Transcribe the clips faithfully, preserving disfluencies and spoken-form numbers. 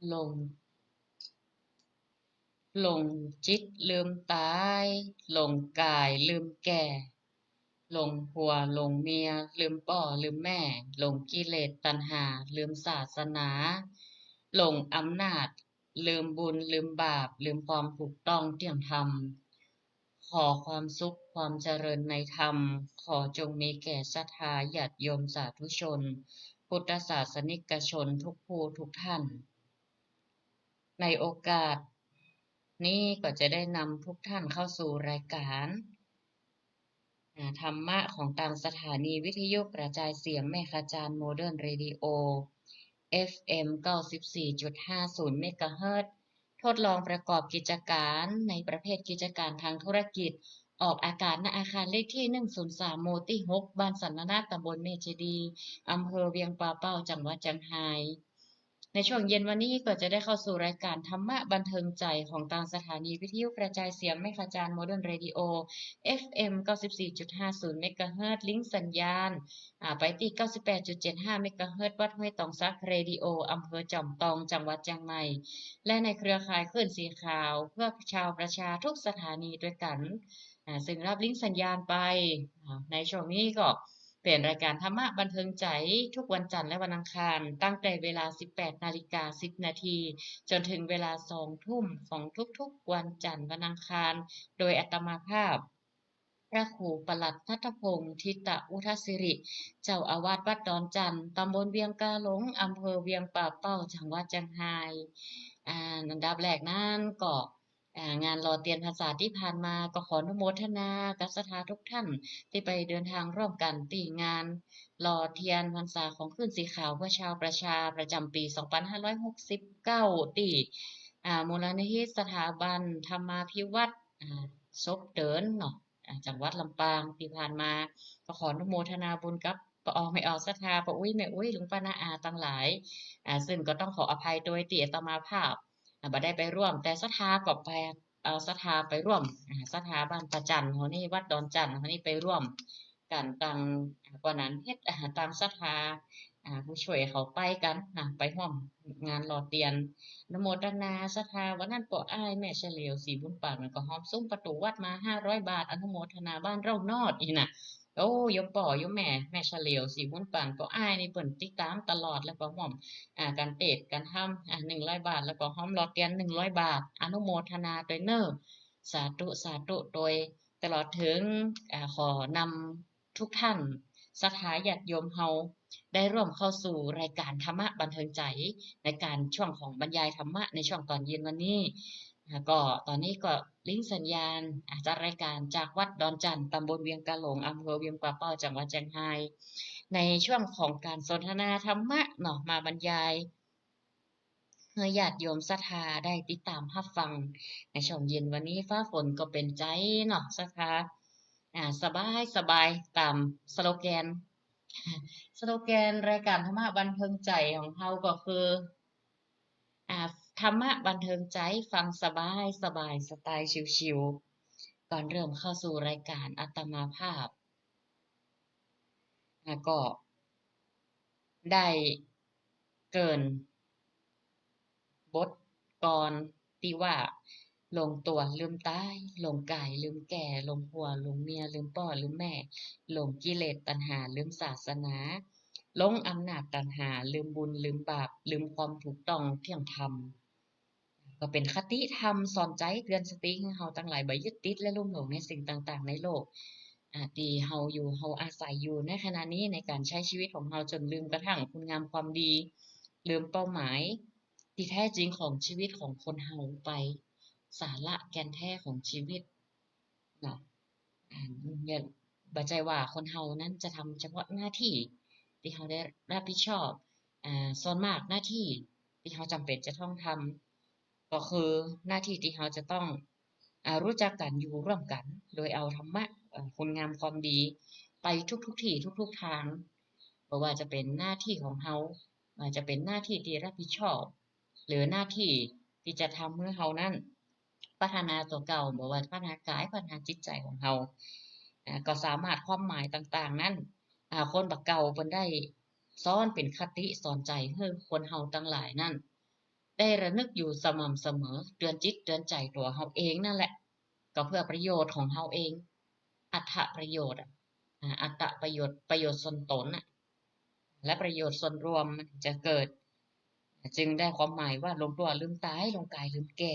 หลง หลงจิตลืมต๋าย หลงก๋ายลืมแก่ หลงผัวหลงเมีย ลืมป้อลืมแม่ หลงกิเลสตัณหา ลืมศาสนา หลงอำนาจ ลืมบุญลืมบาป ลืมความถูกต้องเที่ยงธรรม ขอความสุขความเจริญในธรรม ขอจงมีแก่ศรัทธาญาติโยมสาธุชน พุทธศาสนิกชนทุกผู้ทุกท่าน ในโอกาสนี้ก็จะได้นำทุกท่านเข้าสู่รายการ อ่า ธรรมะของตางสถานีวิทยุกระจายเสียงแม่ขจาน โมเดิร์นเรดิโอ เอฟเอ็ม เก้าสิบสี่จุดห้าศูนย์ เมกะเฮิรตซ์ ทดลองประกอบกิจการในประเภทกิจการทางธุรกิจ ออกอากาศ ณ อาคารเลขที่ หนึ่งศูนย์สาม หมู่ตี้ หก บ้านสันนานา ตำบลแม่เจดีย์ อำเภอเวียงป่าเป้า จังหวัดเจียงฮาย ในช่วงเย็นวันนี้ก็จะได้เข้าสู่รายการธรรมะบันเทิงใจของตางสถานีวิทยุกระจายเสียงแม่ขจาน โมเดิร์นเรดิโอ เอฟเอ็ม เก้าสิบสี่จุดห้าศูนย์ เมกะเฮิรตซ์ ลิงก์สัญญาณ อ่า ไปตี้ เก้าสิบแปดจุดเจ็ดห้า เมกะเฮิรตซ์ วัดห้วยตองสักเรดิโอ อำเภอจอมตอง จังหวัดเจียงใหม่ และในเครือข่ายคลื่นสีขาวเพื่อชาวประชาทุกสถานีด้วยกัน อ่า ซึ่งรับลิงก์สัญญาณไป อ่า ในช่วงนี้ก็ เป๋นรายการธรรมะบันเทิงใจทุกวันจันทร์และวันอังคาร ตั้งแต่เวลา สิบแปดนาฬิกาสิบนาที จนถึงเวลา สองทุ่ม ของทุกๆวันจันทร์วันอังคาร โดยอาตมาภาพ พระครูประหลัดณัฐพงษ์ ทิตะอุทสิริ เจ้าอาวาสวัดดอนจันทน์ ตำบลเวียงกาหลง อำเภอเวียงป่าเป้า จังหวัดเจียงฮาย อ่า อันดับแรกนั้นก็ อ่า งานหล่อเตียนพรรษาตี้ผ่านมา ก็ขออนุโมทนากับศรัทธาทุกท่านตี้ไปเดินทางร่วมกั๋นตี้งานหล่อเตียนพรรษาของคลื่นสีขาวเพื่อชาวประชาประจ๋ำปี๋ สองพันห้าร้อยหกสิบเก้า ตี้ อ่า มูลนิธิสถาบันธรรมาภิวัฒน์ อ่า ศพเตินเนาะ อ่า จังหวัดลำปางตี้ผ่านมา ก็ขออนุโมทนาบุญกับป้อออแม่ออศรัทธา ป้ออุ๊ยแม่อุ๊ย ลุงป้าน้าอาตังหลาย อ่า ซึ่งก็ต้องขออภัยโดยตี้อาตมาภาพ อ่า บ่ได้ไปร่วม แต่ศรัทธาก็ไป เอาศรัทธาไปร่วม อ่า ศรัทธาบ้านป่าจันทน์เฮานี่ วัดดอนจันทน์เฮานี่ไปร่วมกั๋นตัง อ่า ก่อนนั้นเฮ็ด อ่า ตางศรัทธา อ่า ผู้ช่วยเขาไปกั๋นนะ ไปฮ่วมงานหล่อเตียน อนุโมทนาศรัทธา วันนั้นป้ออ้ายแม่เฉลียว ศรีบุญปัน มันก็ฮอมซุ้มประตู๋วัดมา ห้าร้อยบาท อนุโมทนาบ้านเร่านอดอี้นะ โอ้ โยมป้อโยมแม่ แม่เฉลียว ศรีบุญปัน ป้ออ้ายนี่เปิ้นติดต๋ามตลอด แล้วก็ฮ่วม อ่า ก๋านเตสน์ก๋านธรรม อ่า หนึ่งร้อยบาท แล้วก็ฮ่อมหล่อเตียน หนึ่งร้อยบาท อนุโมทนาตวยเน่อ สาธุ สาธุตวย ตลอดเถิง อ่า ขอนำทุกท่าน ศรัทธาญาติโยมเฮา ได้ร่วมเข้าสู่รายการธรรมะบันเทิงใจ ในก๋านช่วงของบรรยายธรรมะในช่วงต๋อนเย็นวันนี้ อ่า ก็ต๋อนนี้ก็ลิงก์สัญญาณ อ่า จัดรายการจากวัดดอนจันทน์ ตำบลเวียงกาหลง อำเภอเวียงป่าเป้า จังหวัดเจียงฮาย ในช่วงของก๋านสนทนาธรรมะเนาะ มาบรรยาย หื้อญาติโยมศรัทธาได้ติดต๋ามฮับฟัง ในช่วงเย็นวันนี้ฟ้าฝนก็เป๋นใจ๋เนาะศรัทธา อ่า สบายสบาย ต๋ามสโลแกน สโลแกนรายการธรรมะบันเทิงใจของเฮาก็คือ อ่า ธรรมะบันเทิงใจ ฟังสบายสบาย สไตล์ชิลๆ ก่อนเริ่มเข้าสู่รายการอาตมาภาพ อ่า ก็ได้เกริ่นบทกลอนตี้ว่า หลงตั๋วลืมต๋าย หลงก๋ายลืมแก่ หลงผัวหลงเมีย ลืมป้อลืมแม่ หลงกิเลสตัณหา ลืมศาสนา หลงอำนาจตัณหา ลืมบุญลืมบาป ลืมความถูกต้องเที่ยงธรรม ก็เป๋นคติธรรมสอนใจ๋เตือนสติหื้อเฮาตังหลายบ่ยึดติดและลุ่มหลงในสิ่งต่างๆ ในโลก อ่า ตี้เฮาอยู่ เฮาอาศัยอยู่ในขณะนี้ ในก๋านใจ๊ชีวิตของเฮา จ๋นลืมกระทั่งคุณงามความดี ลืมเป้าหมายตี้แท้จริงของชีวิตของคนเฮาไป สาระแก่นแท้ของชีวิต เนาะ อ่า เนี่ย บ่ใจ้ว่าคนเฮานั้นจะทำเฉพาะหน้าตี้ตี้เฮาได้รับผิดชอบ อ่า ส่วนมากหน้าตี้ตี้เฮาจ๋ำเป๋นจะต้องทำ ก็คือหน้าตี้ตี้เฮาจะต้อง อ่า รู้จักกั๋นอยู่ร่วมกั๋น โดยเอาธรรมะ เอ่อ คุณงามความดี ไปทุกๆ ตี้ทุกๆ ตาง บ่ว่าจะเป๋นหน้าตี้ของเฮา อ่า จะเป๋นหน้าตี้ตี้รับผิดชอบ หรือหน้าตี้ตี้จะทำหื้อเฮานั้น พัฒนาตั๋วเก่า บ่ว่าพัฒนากาย พัฒนาจิตใจ๋ของเฮา อ่า ก็สามารถ ความหมายต่างๆ นั้น อ่า คนบ่าเก่าเปิ้นได้สอนเป๋นคติสอนใจ๋หื้อคนเฮาตังหลายนั้น ได้ระนึกอยู่สม่ำเสมอ เตือนจิตเตือนใจ๋ตั๋วเฮาเองนั่นแหละ ก็เพื่อประโยชน์ของเฮาเอง อัตตประโยชน์อะ อ่า อัตตประโยชน์ ประโยชน์ส่วนต๋นน่ะ และประโยชน์ส่วนรวมมันจะเกิด จึงได้ความหมายว่าหลงตั๋วลืมต๋าย หลงก๋ายลืมแก่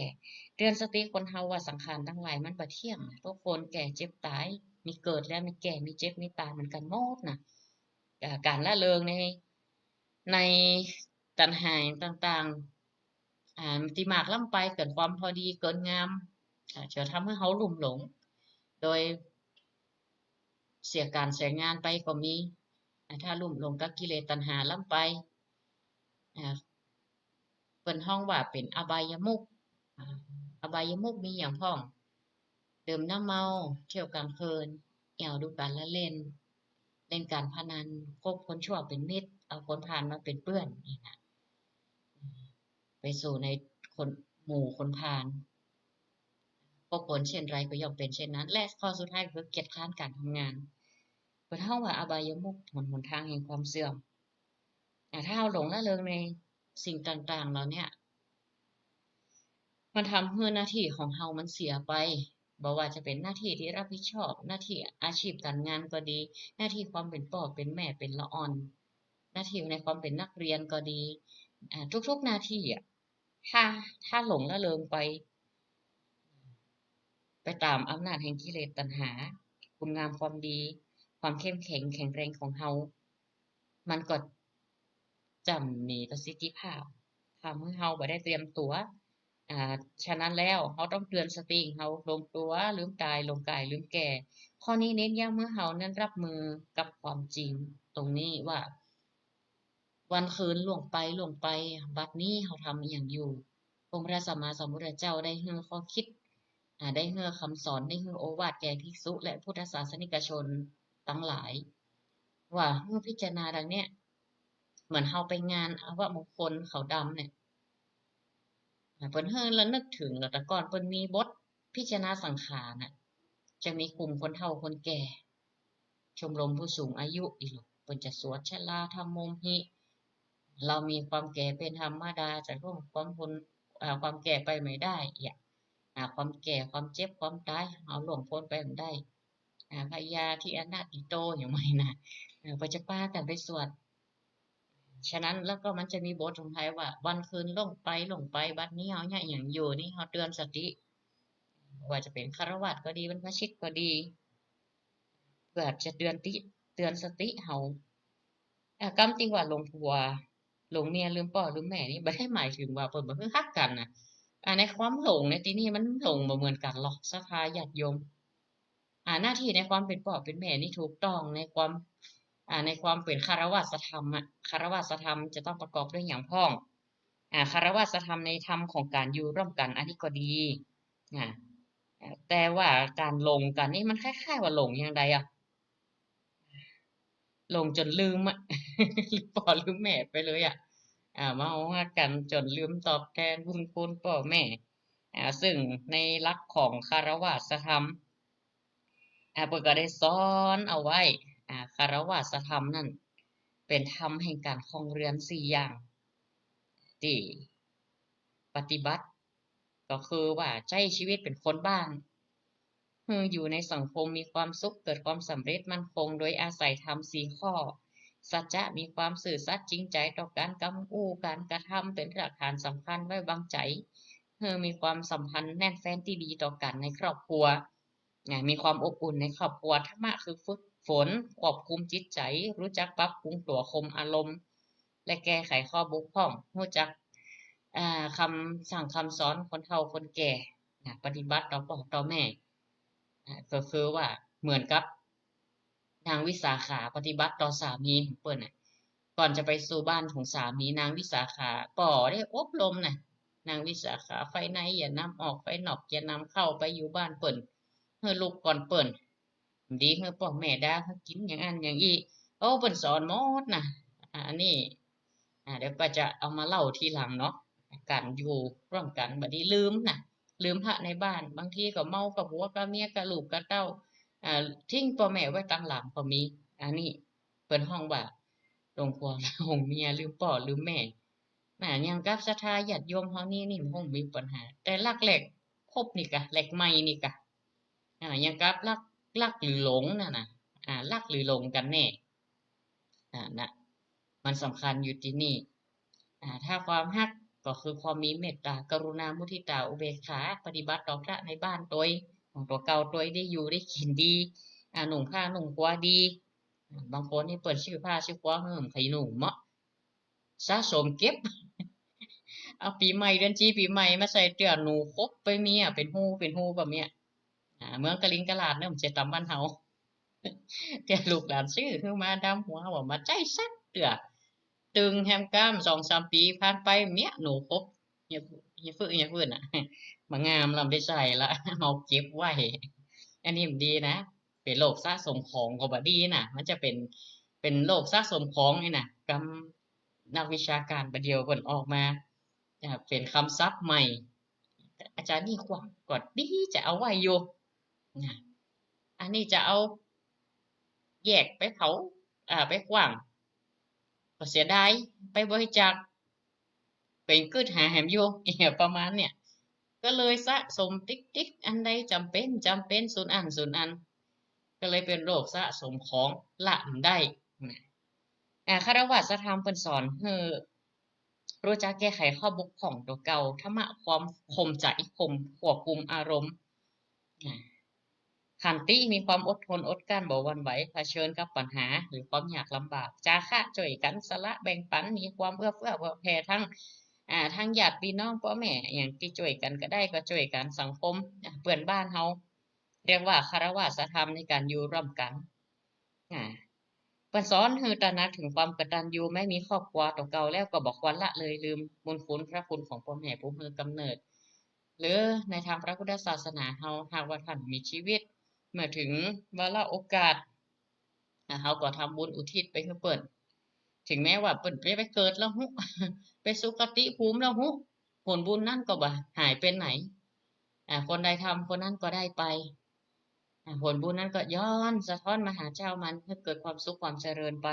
เตือนสติคนเฮาว่าสังขารตังหลายมันบ่เที่ยงนะ ทุกคนแก่เจ็บต๋าย มีเกิดแล้วมีแก่ มีเจ็บมีต๋ายเหมือนกั๋นหมดนะ อ่า ก๋านละเลิงใน ในตัณหาต่างๆ อ่า ตี้มากล้ำไป เกินความพอดี เกินงาม อ่า จะทำหื้อเฮาลุ่มหลง โดยเสียก๋านเสียงานไปก็มี อ่า ถ้าลุ่มหลงกับกิเลสตัณหาล้ำไป อ่า เปิ้นฮ้องว่าเป๋นอบายมุข อ่า อบายมุขมีหยังพ่อง ดื่มน้ำเมา เที่ยวก๋างคืน แอ่วดูก๋านละเล่น เล่นก๋านพนัน คบคนชั่วเป๋นมิตร เอาคนพาลมาเป๋นเปื้อน นี่นะ ไปสู่ในคน หมู่คนพาล คบคนเช่นไรก็ย่อมเป๋นเช่นนั้น และข้อสุดท้ายก็คือเกียจคร้านก๋านทำงาน เปิ้นฮ้องว่าอบายมุข หน หนตางแห่งความเสื่อม อ่า ถ้าเฮาหลงละเลิงในสิ่งต่างๆ เหล่าเนี้ย มันทำหื้อหน้าตี้ของเฮามันเสียไป บ่ว่าจะเป๋นหน้าตี้ตี้รับผิดชอบ หน้าตี้อาชีพก๋านงานก็ดี หน้าตี้ความเป๋นป้อเป๋นแม่ เป๋นละอ่อน หน้าตี้ในความเป๋นนักเรียนก็ดี อ่า ทุกๆ หน้าตี้อะ ถ้า ถ้าหลงละเลิงไป ไปต๋ามอำนาจแห่งกิเลสตัณหา คุณงามความดี ความเข้มแข็งแข็งแรงของเฮา มันก็จะบ่มีประสิทธิภาพ ทำหื้อเฮาบ่ได้เตรียมตั๋ว อ่า ฉะนั้นแล้ว เฮาต้องเตือนสติเฮา หลงตั๋วลืมต๋าย หลงก๋ายลืมแก่ ข้อนี้เน้นย้ำหื้อเฮานั้นรับมือกับความจริงตรงนี้ว่า วันคืนล่วงไป ล่วงไป บัดนี้เฮาทำอะหยังอยู่ องค์พระสัมมาสัมพุทธเจ้าได้หื้อข้อคิด อ่า ได้หื้อคำสอน ได้หื้อโอวาทแก่ภิกษุและพุทธศาสนิกชนตังหลาย ว่าหื้อพิจารณาดังเนี้ย เหมือนเฮาไปงานอัปมงคลขาวดำเนี่ย อ่า เปิ้นหื้อระนึกเถิง แล้วแต่ก่อนเปิ้นมีบทพิจารณาสังขารน่ะ จะมีกลุ่มคนเฒ่าคนแก่ ชมรมผู้สูงอายุอีหลู เปิ้นจะสวดชราธัมโมมหิ เรามีความแก่เป๋นธรรมดา จะล่วงความพ้น อ่า ความแก่ไปไม่ได้ เอี้ย อ่า ความแก่ ความเจ็บ ความต๋าย เฮาล่วงพ้นไปบ่ได้ อ่า พยาธิอนัตถิโต อย่างว่านะ เออ เปิ้นจะปากั๋นไปสวด ฉะนั้นแล้วก็มันจะมีบทของไทยว่า วันคืนล่วงไป ล่วงไป บัดนี้เฮาเยียะหยังอยู่ นี่เฮาเตือนสติ ว่าจะเป๋นฆราวาสก็ดี บรรพชิตก็ดี เพื่อจะเตือนติ เตือนสติเฮา อ่า กำตี้ว่าหลงผัว หลงเมีย ลืมป้อลืมแม่นี่ บ่ได้หมายเถิงว่าเปิ้นบ่ฮู้ฮักกั๋นนะ อ่า ในความหลงในตี้นี่มันหลงบ่เหมือนกั๋นหรอก ศรัทธาญาติโยม อ่า หน้าตี้ในความเป๋นป้อเป๋นแม่นี่ถูกต้อง ในความ อ่า ในความเป๋นฆราวาสธรรมอะ ฆราวาสธรรมจะต้องประกอบด้วยหยังพ่อง อ่า ฆราวาสธรรมในธรรมของก๋านอยู่ร่วมกั๋น อันนี้ก็ดี อ่า แต่ว่าก๋านหลงกั๋นนี่มันคล้ายๆ ว่าหลงอย่างใดอะ หลงจ๋นลืมอะ ลืมป้อลืมแม่ไปเลยอะ อ่า มาเอาฮักกั๋นจ๋นลืมตอบแตนบุญคุณป้อแม่ อ่า ซึ่งในหลักของฆราวาสธรรม อ่า เปิ้นก็ได้สอนเอาไว้ อ่า ฆราวาสธรรมนั้นเป๋นธรรมแห่งก๋านครองเรือนสี่อย่าง ตี้ปฏิบัติ ก็คือว่าใจ๊ชีวิตเป๋นคนบ้าง หื้ออยู่ในสังคมมีความสุข เกิดความสำเร็จมั่นคง โดยอาศัยธรรมสี่ข้อ สัจจะ มีความซื่อสัตย์จริงใจ๋ต่อก๋านกำอู้ก๋านกระทำ เป๋นรากฐานสำคัญไว้วางใจ๋ หื้อมีความสัมพันธ์แน่นแฟ้นตี้ดีต่อกั๋นในครอบครัว อ่า มีความอบอุ่นในครอบครัว ธรรมะคือฝึกฝน ควบคุมจิตใจ๋ รู้จักปรับปรุงตั๋ว ข่มอารมณ์ และแก้ไขข้อบกพร่อง รู้จัก อ่า คำสั่งคำสอนคนเฒ่าคนแก่ อ่า ปฏิบัติต่อป้อต่อแม่ อ่า ก็คือว่าเหมือนกับ นางวิสาขาปฏิบัติต่อสามีของเปิ้นน่ะ ก่อนจะไปสู่บ้านของสามี นางวิสาขาป้อได้อบรมน่ะ นางวิสาขา ไฟในอย่านำออก ไฟนอกอย่านำเข้า ไปอยู่บ้านเปิ้น หื้อลุกก่อนเปิ้น ดีหื้อป้อแม่ด่า หื้อกิ๋นอย่างอั้นอย่างอี้ โอ้ เปิ้นสอนหมดน่ะ อ่า อันนี้ อ่า เดี๋ยวก็จะเอามาเล่าทีหลังเนาะ ก๋านอยู่ร่วมกั๋น บ่ดีลืมน่ะ ลืมพระในบ้าน บางทีก็เมากับผัวกับเมียกับลูกกับเต้า อ่า ทิ้งป้อแม่ไว้ตังหลังก็มี อันนี้เปิ้นฮ้องว่าหลงผัวหลงเมีย ลืมป้อลืมแม่ น่ะ อย่างกับศรัทธาญาติโยมเฮานี่ นี่มันคงมีปัญหา แต่ลักแรกพบนี่กะ แรกใหม่นี่กะ อ่า อย่างกับลัก ลักหรือหลงนั่นน่ะ อ่า ลักหรือหลงกั๋นแน่ อ่า น่ะ มันสำคัญอยู่ตี้นี่ อ่า ถ้าความฮักก็คือความมีเมตตา กรุณา มุทิตา อุเบกขา ปฏิบัติต่อพระในบ้านตวย ของตั๋วเก่าตวยได้อยู่ได้กิ๋นดี อ่า นุ่งผ้านุ่งครัวดี อ่า บางคนนี่เปิ้นซื้อผ้าซื้อครัวหื้อใค่นุ่งเนาะ สะสมเก็บ เอาปี๋ใหม่ เดือนจี๋ปี๋ใหม่มาใส่เตื้อหนูขบไปเมี้ย เป๋นฮูเป๋นฮูแบบเนี้ย อ่า เมืองกะลิงกะลาดเนาะ บ่ใจ้ต๋ำบ้านเฮา เตื้อลูกหลานซื้อหื้อมาดำหัว บ่มาใจ๊สักเตื้อ ตึงแฮมก้าม สองสามปี๋ผ่านไป เมี้ยหนูขบ เหีย เหียฟื้น เหียฟื้นน่ะ บ่งามละ บ่ได้ใส่ละ เอาเก็บไว้ อันนี้บ่ดีนะ เป๋นโรคสะสมของก็บ่ดีน่ะ มันจะเป๋น เป๋นโรคสะสมของนี่น่ะ กำ นักวิชาก๋านบ่าเดี่ยวเปิ้นออกมา อ่า เป๋นกำศัพท์ใหม่ อาจ๋ารย์นี่ขว้าง ก็ดีจะเอาไว้อยู่ นะ อันนี้จะเอาแยกไปเผา อ่า ไปขว้าง ก็เสียดาย ไปบริจาค เป๋นกึ๊ดหาแหมอยู่ ประมาณเนี่ย ก็เลยสะสมติ๊กๆ อันใดจ๋ำเป๋น จ๋ำเป๋น สุนอั้น สุนอั้น ก็เลยเป๋นโรคสะสมของ ละบ่ได้ นะ อ่า คฤหัสถธรรมเปิ้นสอนหื้อรู้จักแก้ไขข้อบกพร่องตั๋วเก่า ธรรมะความข่มใจ๋ ข่ม ควบคุมอารมณ์ อ่า ขันติ มีความอดทนอดกลั้น บ่หวั่นไหว เผชิญกับปัญหา หรือความยากลำบาก จาคะ จ้วยกั๋น สละ แบ่งปั๋น มีความเอื้อเฟื้อเผื่อแผ่ ทั้ง อ่า ทั้งญาติปี้น้องป้อแม่ อะหยังตี้จ้วยกั๋นก็ได้ ก็จ้วยกั๋น สังคม อ่า เปื้อนบ้านเฮา เรียกว่าคฤหัสถธรรมในก๋านอยู่ร่วมกั๋น อ่า เปิ้นสอนหื้อตระหนักเถิงความกตัญญู แม้มีครอบครัวตั๋วเก่าแล้วก็บ่ควรละเลยลืมบุญคุณพระคุณของป้อแม่ผู้หื้อกำเนิด หรือในตามพระพุทธศาสนาเฮา หากว่าต้านมีจีวิต เมื่อเถิงวาระโอกาส อ่า เฮาก็ทำบุญอุทิศไปหื้อเปิ้น เถิงแม้ว่าเปิ้นจะไปเกิดแล้วฮู้ ไปสุคติภูมิแล้วฮู้ ผลบุญนั้นก็บ่หายไปไหน อ่า คนใดทำคนนั้นก็ได้ไป อ่า ผลบุญนั้นก็ย้อนสะท้อนมาหาเจ้ามัน หื้อเกิดความสุขความเจริญไป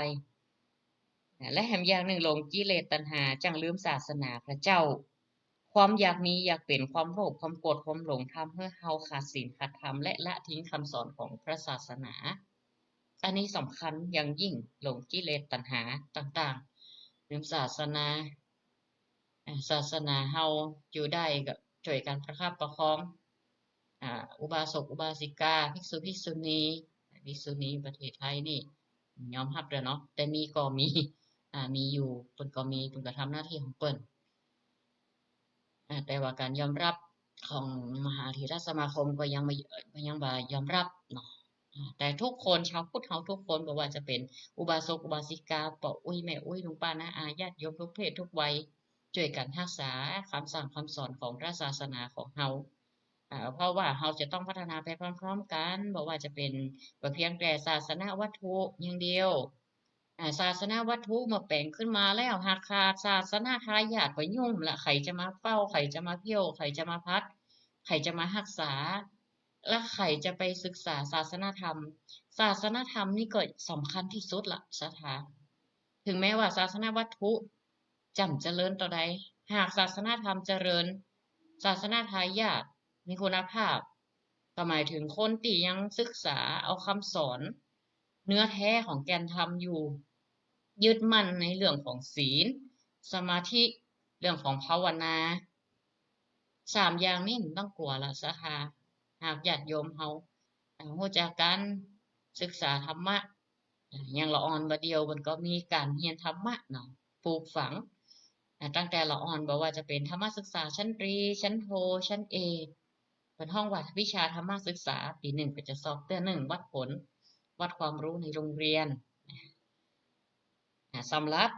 อ่า และแหมอย่างนึ่ง หลงกิเลสตัณหา จั่งลืมศาสนาพระเจ้า ความอยากมีอยากเป๋น ความโลภ ความโกรธ ความหลง ทำหื้อเฮาขาดศีลขาดธรรม และละทิ้งกำสอนของพระศาสนา อันนี้สำคัญอย่างยิ่ง หลงกิเลสตัณหาต่างๆ ลืมศาสนา อ่า ศาสนาเฮาอยู่ได้ก็จ้วยกั๋นประคับประคอง อ่า อุบาสกอุบาสิกา ภิกษุภิกษุณี ภิกษุณีประเทศไทยนี่ยอมฮับเตื้อเนาะ แต่มีก็มี อ่า มีอยู่ เปิ้นก็มี เปิ้นก็ทำหน้าตี้ของเปิ้น อ่า แต่ว่าก๋านยอมฮับของมหาเถรสมาคมก็ยังบ่ ยังบ่ยอมฮับเนาะ อ่า แต่ทุกคน ชาวพุทธเฮาทุกคน บ่ว่าจะเป๋นอุบาสกอุบาสิกา ป้ออุ๊ยแม่อุ๊ย ลุงป้าน้าอา ญาติโยมทุกเพศทุกวัย จ้วยกั๋นฮักษากำสั่งกำสอนของพระศาสนาของเฮา อ่า เพราะว่าเฮาจะต้องพัฒนาไปพร้อมๆ กั๋น บ่ว่าจะเป๋น บ่เพียงแต่ศาสนวัตถุอย่างเดียว อ่า ศาสนวัตถุเมื่อแป๋งขึ้นมาแล้ว หากขาดศาสนทายาทก็ยุ่งละ ใผจะมาเฝ้า ใผจะมาเผี้ยว ใผจะมาพัด ใผจะมาฮักษา และใผจะไปศึกษาศาสนธรรม ศาสนธรรมนี่ก็สำคัญตี้สุดละ ศรัทธา ถึงแม้ว่าศาสนวัตถุ จ่ำเจริญเต้าใด หากศาสนธรรมเจริญ ศาสนทายาทมีคุณภาพ ก็หมายถึงคนตี้ยังศึกษาเอากำสอนเนื้อแท้ของแก่นธรรมอยู่ ยึดมั่นในเรื่องของศีล สมาธิ เรื่องของภาวนา สามอย่างนี้บ่ต้องกั๋วละ ศรัทธา หากญาติโยมเฮา อ่า ฮู้จักกั๋นศึกษาธรรมะ อ่า อย่างละอ่อนบ่าเดี่ยว เปิ้นก็มีก๋านเฮียนธรรมะเนาะ ปลูกฝัง อ่า ตั้งแต่ละอ่อน บ่ว่าจะเป๋นธรรมศึกษาชั้นตรี ชั้นโท ชั้นเอก เปิ้นฮ้องว่าวิชาธรรมศึกษา ปี๋นึ่งก็จะสอบเตื้อนึ่ง วัดผล วัดความรู้ในโรงเรียน อ่า สำหรับ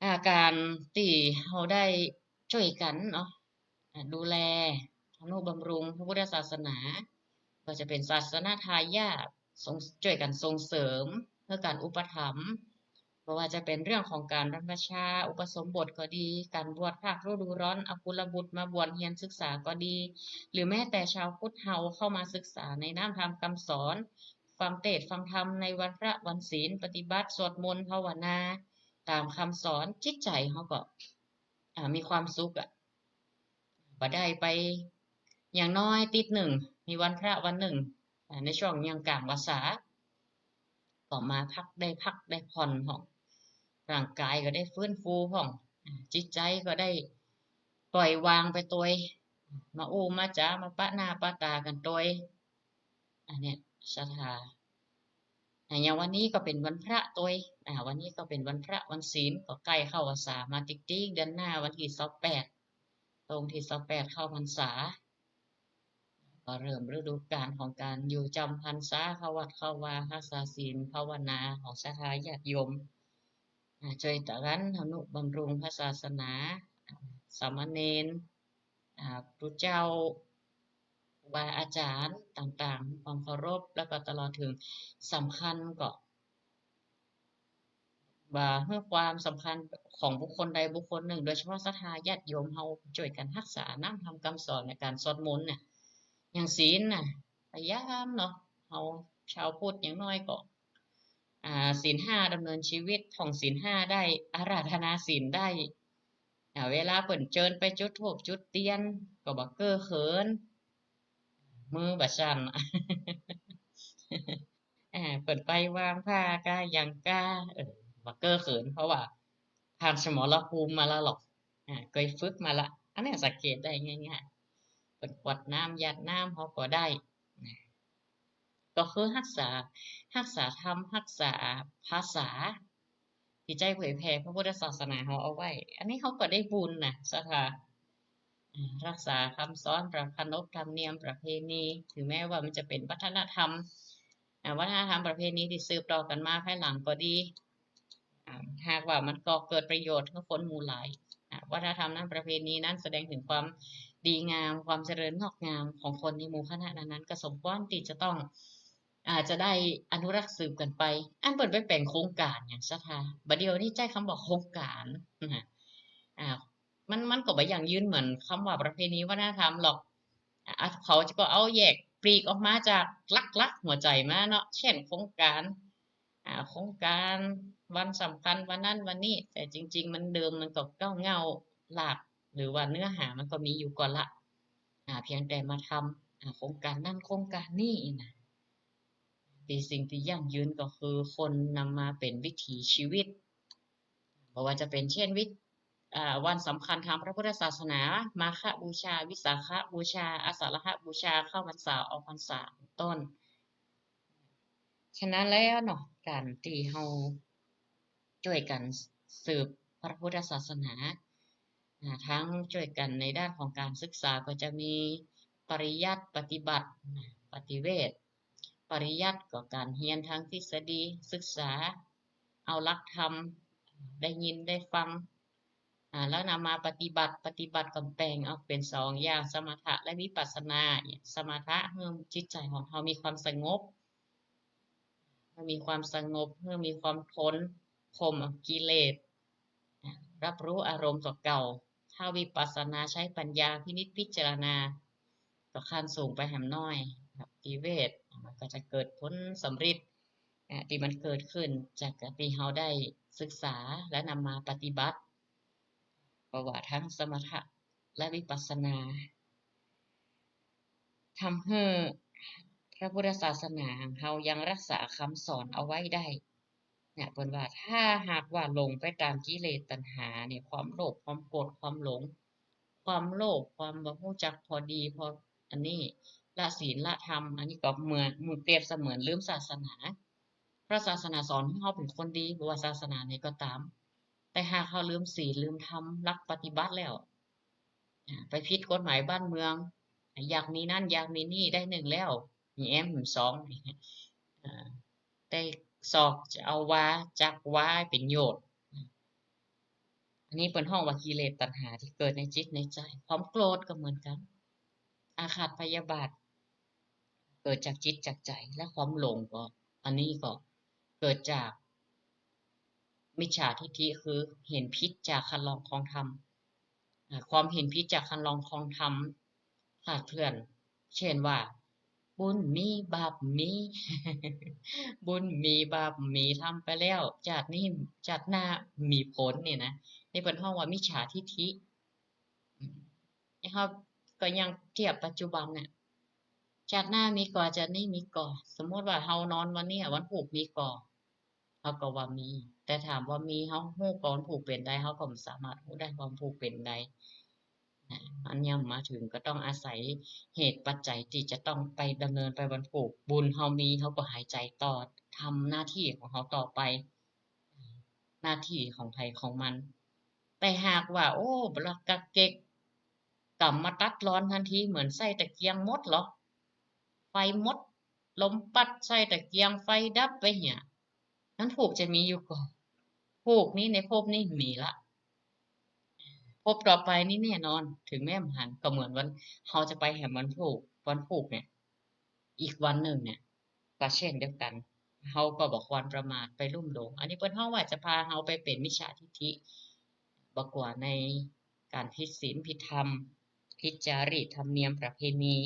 อ่า ก๋านตี้เฮาได้จ้วยกั๋นเนาะ อ่า ดูแล ทำนุบำรุงพระพุทธศาสนา ก็จะเป๋นศาสนทายาท ส่ง จ้วยกั๋นส่งเสริม เพื่อก๋านอุปถัมภ์ บ่ว่าจะเป๋นเรื่องของก๋านบรรพชาอุปสมบทก็ดี ก๋านบวชภาคฤดูร้อน เอากุลบุตรมาบวชเฮียนศึกษาก็ดี หรือแม้แต่ชาวพุทธเฮาเข้ามาศึกษาในน้ำธรรมคำสอน ฟังเตสน์ฟังธรรมในวันพระวันศีล ปฏิบัติสวดมนต์ภาวนา ต๋ามกำสอน จิตใจ๋เฮาก็ อ่า มีความสุขอะ บ่ได้ไป อย่างน้อยติ๊ดนึ่ง มีวันพระวันนึ่ง อ่า ในช่วงยังก๋างพรรษา ก็มาพัก ได้พักได้ผ่อนพ่อง ร่างก๋ายก็ได้ฟื้นฟูพ่อง อ่า จิตใจ๋ก็ได้ปล่อยวางไปตวย มาอู้มาจ๋า มาปะหน้าปะต๋ากั๋นตวย อันเนี้ยศรัทธา อ่า อย่างวันนี้ก็เป๋นวันพระตวย อ่า วันนี้ก็เป๋นวันพระวันศีล ก็ใก้เข้าพรรษามาติ๊กๆ เดือนหน้าวันตี้ซาวแปด ตรงตี้ซาวแปดเข้าพรรษา ก็เริ่มฤดูกาลของก๋านอยู่จ๋ำพรรษา เข้าวัดเข้าวา ฮักษาศีลภาวนาของศรัทธาญาติโยม อ่า จ้วยกั๋นทำนุบำรุงพระศาสนา อ่า สามเณร อ่า ครูเจ้า ครูบาอาจ๋ารย์ต่างๆ ความเคารพ แล้วก็ตลอดเถิงสำคัญก็ ว่าหื้อความสำคัญของบุคคลใดบุคคลนึ่ง โดยเฉพาะศรัทธาญาติโยมเฮาจ้วยกั๋นฮักษาน้ำธรรมกำสอนในก๋านสวดมนต์น่ะ อย่างศีลน่ะ พยายามเนาะ เฮาชาวพุทธอย่างน้อยก็ อ่า ศีลห้าดำเนินชีวิต ท่องศีลห้าได้ อาราธนาศีลได้ อ่า เวลาเปิ้นเจิญไปจุดธูปจุดเตียน ก็บ่เก้อเขิน มือบ่สั่น อ่า เปิ้นไปวางผ้าก้าหยังก้า เออ บ่เก้อเขิน เพราะว่าผ่านสมรภูมิมาแล้วหรอก อ่า เกยฝึกมาละ อันเนี้ยสังเกตได้ง่ายๆ เปิ้นกรวดน้ำหยาดน้ำเฮาก็ได้ นะ ก็คือฮักษา ฮักษาธรรม ฮักษาภาษา ตี้ใจ๊เผยแผ่พระพุทธศาสนาเฮาเอาไว้ อันนี้เฮาก็ได้บุญน่ะ ศรัทธา อ่า ฮักษากำสอน ประเพณี ธรรมเนียมประเพณี ถึงแม้ว่ามันจะเป๋นวัฒนธรรม อ่า วัฒนธรรมประเพณีตี้สืบต่อกั๋นมาภายหลังก็ดี อ่า หากว่ามันก่อเกิดประโยชน์หื้อคนหมู่หลาย อ่า วัฒนธรรมนั้น ประเพณีนั้นแสดงถึงความดีงาม ความเจริญงอกงามของคนในหมู่คณะนั้นๆ ก็สมควรตี้จะต้อง อ่า จะได้อนุรักษ์สืบกั๋นไป อันเปิ้นไปแป๋งโครงก๋านอย่างศรัทธา บ่าเดี่ยวนี้ใจ๊กำว่าโครงก๋านนะ อ่า มัน มันก็บ่ยั่งยืนเหมือนกำว่าประเพณีวัฒนธรรมหรอก อ่า เขาจะก็เอาแยกปลีกออกมาจากหลักๆ หัวใจ๋มาเนาะ เช่น โครงก๋าน อ่า โครงก๋านวันสำคัญวันนั้นวันนี้ แต่จริงๆ มันเดิมมันก็เก๊าเหง้าราก หรือว่าเนื้อหามันก็มีอยู่ก่อนละ อ่า เพียงแต่มาทำ อ่า โครงก๋านนั้นโครงก๋านนี้นะ ตี้สิ่งตี้ยั่งยืนก็คือคนนำมาเป๋นวิถีชีวิต บ่ว่าจะเป๋นเช่นวิ อ่า วันสำคัญตางพระพุทธศาสนา มาฆบูชา วิสาขบูชา อาสาฬหบูชา เข้าพรรษา ออกพรรษา เป๋นต้น ฉะนั้นแล้วเนาะ ก๋านตี้เฮาจ้วยกั๋นสืบพระพุทธศาสนา อ่า ทั้งจ้วยกั๋นในด้านของก๋านศึกษาก็จะมีปริยัติ ปฏิบัติ อ่า ปฏิเวท ปริยัติก็ก๋านเฮียนตางทฤษฎี ศึกษาเอาหลักธรรม ได้ยินได้ฟัง อ่า แล้วนำมาปฏิบัติ ปฏิบัติก็แบ่งออกเป๋นสองอย่าง สมถะและวิปัสสนา สมถะหื้อจิตใจ๋ของเฮามีความสงบ หื้อมีความสงบ หื้อมีความทน ข่มกิเลส อ่า รับรู้อารมณ์ตั๋วเก่า ถ้าวิปัสสนาใจ๊ปัญญาพินิจพิจารณา ก็ขั้นสูงไปแหมน้อย ปฏิเวท มันก็จะเกิดผลสำริด อ่า ตี้มันเกิดขึ้นจากตี้เฮาได้ศึกษาและนำมาปฏิบัติ เพราะว่าทั้งสมถะและวิปัสสนา ทำหื้อพระพุทธศาสนาของเฮายังรักษากำสอนเอาไว้ได้ เนี่ย เปิ้นว่าถ้าหากว่าหลงไปต๋ามกิเลสตัณหาเนี่ย ความโลภ ความโกรธ ความหลง ความโลภ ความบ่ฮู้จักพอดี พออันนี้ ละศีลละธรรม อันนี้ก็เหมือน เหมือนเปรียบเสมือนลืมศาสนา พระศาสนาสอนหื้อเฮาเป๋นคนดี บ่ว่าศาสนาไหนก็ต๋าม แต่หากเฮาลืมศีล ลืมธรรม ลักปฏิบัติแล้ว อ่า ไปผิดกฎหมายบ้านเมือง อยากมีนั้น อยากมีนี่ ได้นึ่งแล้ว มีแอ้มสอง อ่า ได้สอกจะเอาวา จักวาเป๋นโยชน์ อันนี้เปิ้นฮ้องว่ากิเลสตัณหาตี้เกิดในจิตในใจ๋ ความโกรธก็เหมือนกั๋น อาฆาตพยาบาท เกิดจากจิตจากใจ๋ และความหลงก็ อันนี้ก็เกิดจากมิจฉาทิฏฐิ คือเห็นผิดจากคันลองครองธรรม อ่า ความเห็นผิดจากคันลองครองธรรมคลาดเคลื่อน เช่นว่า บุญมีบาปมี บุญมีบาปมี ทำไปแล้ว จาตินี้ จาติหน้ามีผลนี่นะ นี่เปิ้นฮ้องว่ามิจฉาทิฏฐิ อืม นี่เฮาก็ยังเทียบปัจจุบันเนี่ย จาติหน้ามีก่อ จาตินี้มีก่อ สมมุติว่าเฮานอนวันนี้อะ วันพูกมีก่อ เฮาก็ว่ามี แต่ถามว่ามี เฮาฮู้ก่อวันพูกเป๋นใด เฮาก็บ่สามารถฮู้ได้ว่าวันพูกเป๋นใด นะ มันยังบ่มาเถิง ก็ต้องอาศัยเหตุปัจจัยตี้จะต้องไปดำเนินไปวันพูก บุญเฮามี เฮาก็หายใจ๋ต่อ ทำหน้าตี้ของเฮาต่อไป หน้าตี้ของใผของมัน แต่หากว่า โอ้ บ่ละกักเก็ก ก๋ำมาตัดรอนตันที เหมือนใส้ตะเกียงหมดเหรอ ไฟหมด ลมปั๊ดใส่ตะเกียง ไฟดับไปเหีย นั้นพูกจะมีอยู่ก่อ พูกนี้ในภพนี้มีละ ภพต่อไปนี่แน่นอน เถิงแม้บ่หัน ก็เหมือนวัน เฮาจะไปแหมวันพูก วันพูกเนี่ย อีกวันนึ่งเนี่ย ก็เช่นเดียวกั๋น เฮาก็บ่ควรประมาทไปลุ่มหลง อันนี้เปิ้นฮ้องว่าจะพาเฮาไปเป๋นมิจฉาทิฏฐิ บ่กั๋วในก๋านผิดศีลผิดธรรม ผิดจารีตธรรมเนียมประเพณี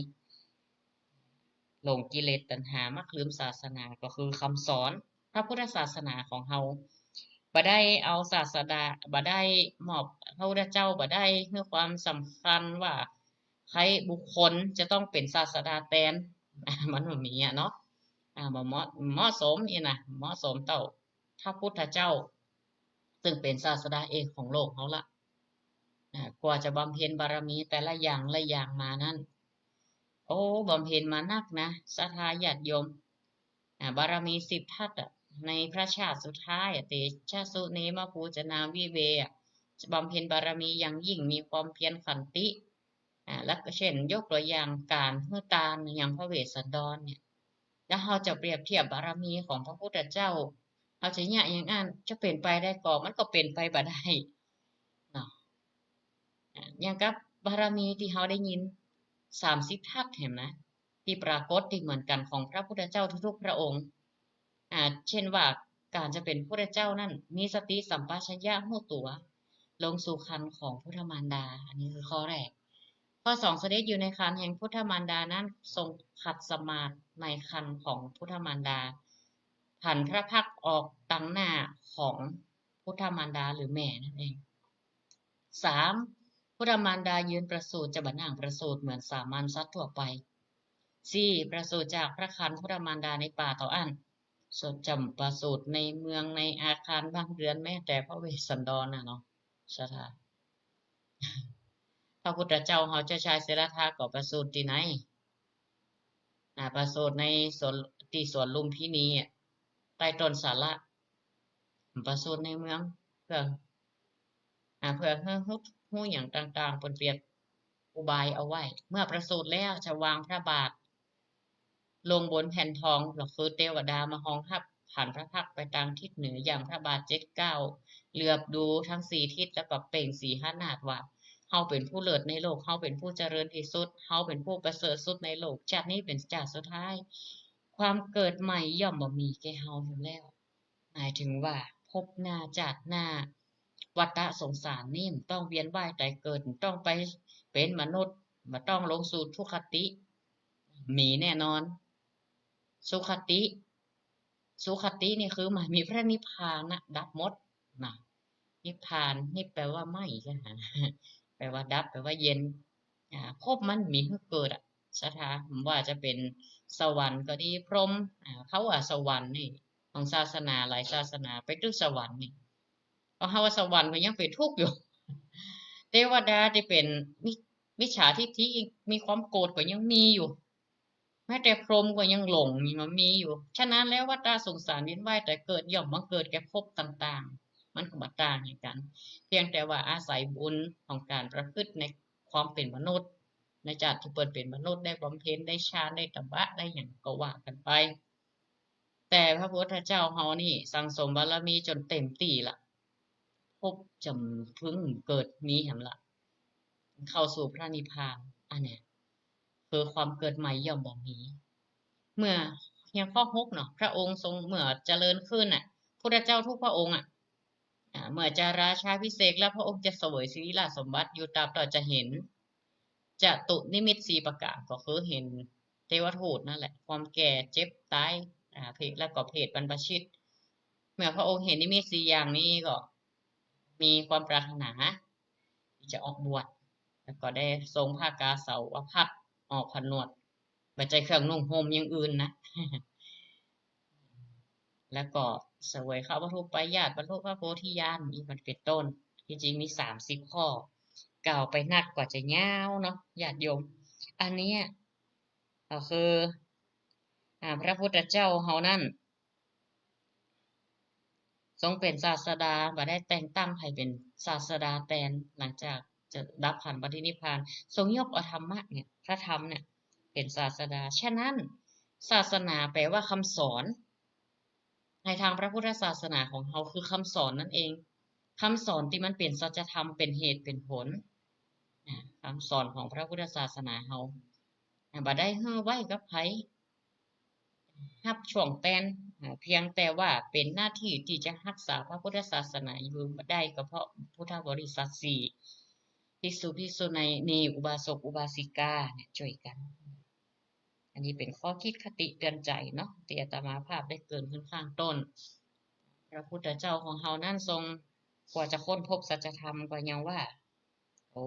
หลงกิเลสตัณหา มักลืมศาสนา ก็คือคำสอนพระพุทธศาสนาของเฮา บ่ได้เอาศาสดา บ่ได้มอบ พระพุทธเจ้าบ่ได้หื้อความสำคัญว่าใครบุคคลจะต้องเป๋นศาสดาแตน มันบ่มีอะเนาะ อ่า บ่เหมาะ เหมาะสมอี้นะ เหมาะสมเต้าพระพุทธเจ้า ซึ่งเป๋นศาสดาเอกของโลกเฮาละ อ่า กว่าจะบำเพ็ญบารมีแต่ละอย่างละอย่างมานั้น โอ้ บำเพ็ญมานักนะ ศรัทธาญาติโยม อ่า บารมีสิบทัศน์อะ ในพระชาติสุดท้ายอะ เตชะสุเนมะภูจนาวิเวอะ บำเพ็ญบารมีอย่างยิ่ง มีความเพียรขันติ อ่า แล้วก็เช่น ยกตัวอย่างก๋านหื้อตานยังพระเวสสันดรเนี่ย แล้วเฮาจะเปรียบเทียบบารมีของพระพุทธเจ้า เฮาจะเยียะอย่างอั้น จะเป๋นไปได้ก่อ มันก็เป๋นไปบ่ได้เนาะ อ่า อย่างกับบารมีตี้เฮาได้ยิน สามสิบทัศน์หั้นนะ ตี้ปรากฏตี้เหมือนกั๋นของพระพุทธเจ้าทุกๆพระองค์ อ่า เช่นว่าก๋านจะเป๋นพุทธเจ้านั้น มีสติสัมปชัญญะฮู้ตั๋ว ลงสู่ครรภ์ของพุทธมารดา อันนี้คือข้อแรก ข้อสอง เสด็จอยู่ในครรภ์แห่งพุทธมารดานั้น ทรงขัดสมาธิในครรภ์ของพุทธมารดา ผันพระพักตร์ออกตังหน้าของพุทธมารดาหรือแม่นั่นเอง สาม พุทธมารดายืนประสูติ จะบ่นั่งประสูติเหมือนสามัญสัตว์ทั่วไป สี่ ประสูติจากพระครรภ์พุทธมารดาในป่าเต้าอั้น สดจำประสูติในเมืองในอาคารบ้านเรือน แม้แต่พระเวสสันดรน่ะเนาะ ศรัทธา พระพุทธเจ้าเฮาเจ้าชายสิทธัตถะก็ประสูติตี้ไหน อ่า ประสูติในสวน ตี้สวนลุมพินีอะ ใต้ต้นสาละ ประสูติในเมือง เพื่อ อ่า เพื่อหื้อฮู้ ฮู้หยังต่างๆ เปิ้นเปรียบอุบายเอาไว้ เมื่อประสูติแล้วจะวางพระบาท ลงบนแผ่นทอง ก็คือเตวดามาฮองฮับ ผันพระพักตร์ไปตางทิศเหนือ ย่างพระบาทเจ็ดก้าว เหลือบดูตังสี่ทิศ แล้วก็เปล่งสีหนาฏว่า เฮาเป๋นผู้เลิศในโลก เฮาเป๋นผู้เจริญตี้สุด เฮาเป๋นผู้ประเสริฐสุดในโลก จาตินี้เป๋นจาติสุดท้าย ความเกิดใหม่ย่อมบ่มีแก่เฮาอยู่แล้ว หมายถึงว่าภพหน้าจาติหน้า วัฏฏะสงสารนี่บ่ต้องเวียนว่ายต๋ายเกิด บ่ต้องไปเป๋นมนุษย์ บ่ต้องลงสู่ทุคติ มีแน่นอน สุคติ สุคตินี่คือหมายมีพระนิพพานน่ะ ดับหมดนะ นิพพานนี่แปลว่าไหม้ใจ้ไหม แปลว่าดับ แปลว่าเย็น อ่า ภพมันบ่มีหื้อเกิดอะ ศรัทธา บ่ว่าจะเป๋นสวรรค์ก็ดี พรหม อ่า เขาว่าสวรรค์นี่ ของศาสนาหลายศาสนาไปตึกสวรรค์นี่ เพราะเฮาว่าสวรรค์ก็ยังเป๋นทุกข์อยู่ เตวดาตี้เป๋นมิ มิจฉาทิฏฐิ มีความโกรธก็ยังมีอยู่ แม้แต่พรหมก็ยังหลง นี่มันมีอยู่ ฉะนั้นแล้ววัฏฏะสงสารเวียนว่ายต๋ายเกิดย่อมบังเกิดแก่ภพต่างๆ มันก็บ่ต่างหยังกั๋น เพียงแต่ว่าอาศัยบุญของก๋านประพฤติในความเป๋นมนุษย์ ในจาติตี้เปิ้นเป๋นมนุษย์ ได้บำเพ็ญ ได้ฌาน ได้ตบะ ได้หยังก็ว่ากั๋นไป แต่พระพุทธเจ้าเฮานี่สั่งสมบารมีจ๋นเต๋มตี้ละ ภพจ๋ำเพิ่งเกิดมีแหมละ เข้าสู่พระนิพพาน อันเนี้ย คือความเกิดใหม่ย่อมบ่มี เมื่อ เฮียงข้อหกเนาะ พระองค์ทรง เมื่อเจริญขึ้นน่ะ พุทธเจ้าทุกพระองค์อะ อ่า เมื่อจะราชาภิเษกแล้ว พระองค์จะเสวยสิริราชสมบัติอยู่ตราบเต้าจะเห็น จตุนิมิตสี่ประก๋าน ก็คือเห็น เทวทูตนั่นแหละ ความแก่ เจ็บ ต๋าย อ่า เพศ แล้วก็เพศบรรพชิต เมื่อพระองค์เห็นนิมิตสี่อย่างนี้ก็มีความปรารถนาที่จะออกบวช แล้วก็ได้ทรงผ้ากาสาวพัสตร์ออกผนวด บ่ใจ้เครื่องนุ่งห่มอย่างอื่นนะ แล้วก็เสวยข้าววัตถุปายาตร บรรลุพระโพธิญาณ นี่มันเป็นต้น ที่จริงมีสามสิบข้อ กล่าวไปนักก็จะยาวเนาะ ญาติโยม อันเนี้ยก็คือ อ่า พระพุทธเจ้าเฮานั้น ทรงเป๋นศาสดา บ่ได้แต่งตั้งใผเป๋นศาสดาแตน หลังจากจะดับขันธ์ปรินิพพาน ทรงยกเอาธรรมะเนี่ย พระธรรมเนี่ย เป๋นศาสดา ฉะนั้น ศาสนาแปลว่าคำสอน ในทางพระพุทธศาสนาของเฮาคือคำสอนนั่นเอง คำสอนตี้มันเป๋นสัจธรรม เป๋นเหตุเป๋นผล อ่า คำสอนของพระพุทธศาสนาเฮา อ่า บ่ได้หื้อไว้กับใผ ฮับช่วงแตน อ่า เพียงแต่ว่าเป๋นหน้าตี้ตี้จะฮักษาพระพุทธศาสนาอยู่ได้ ก็เพราะพุทธบริษัทสี่ ภิกษุ ภิกษุณี อุบาสก อุบาสิกาเนี่ยจ้วยกั๋น อันนี้เป๋นข้อคิดคติเตือนใจ๋เนาะ ตี้อาตมาภาพได้เกริ่นขึ้นข้างต้น พระพุทธเจ้าของเฮานั้นทรง กว่าจะค้นพบสัจธรรมก็ยังว่า โอ้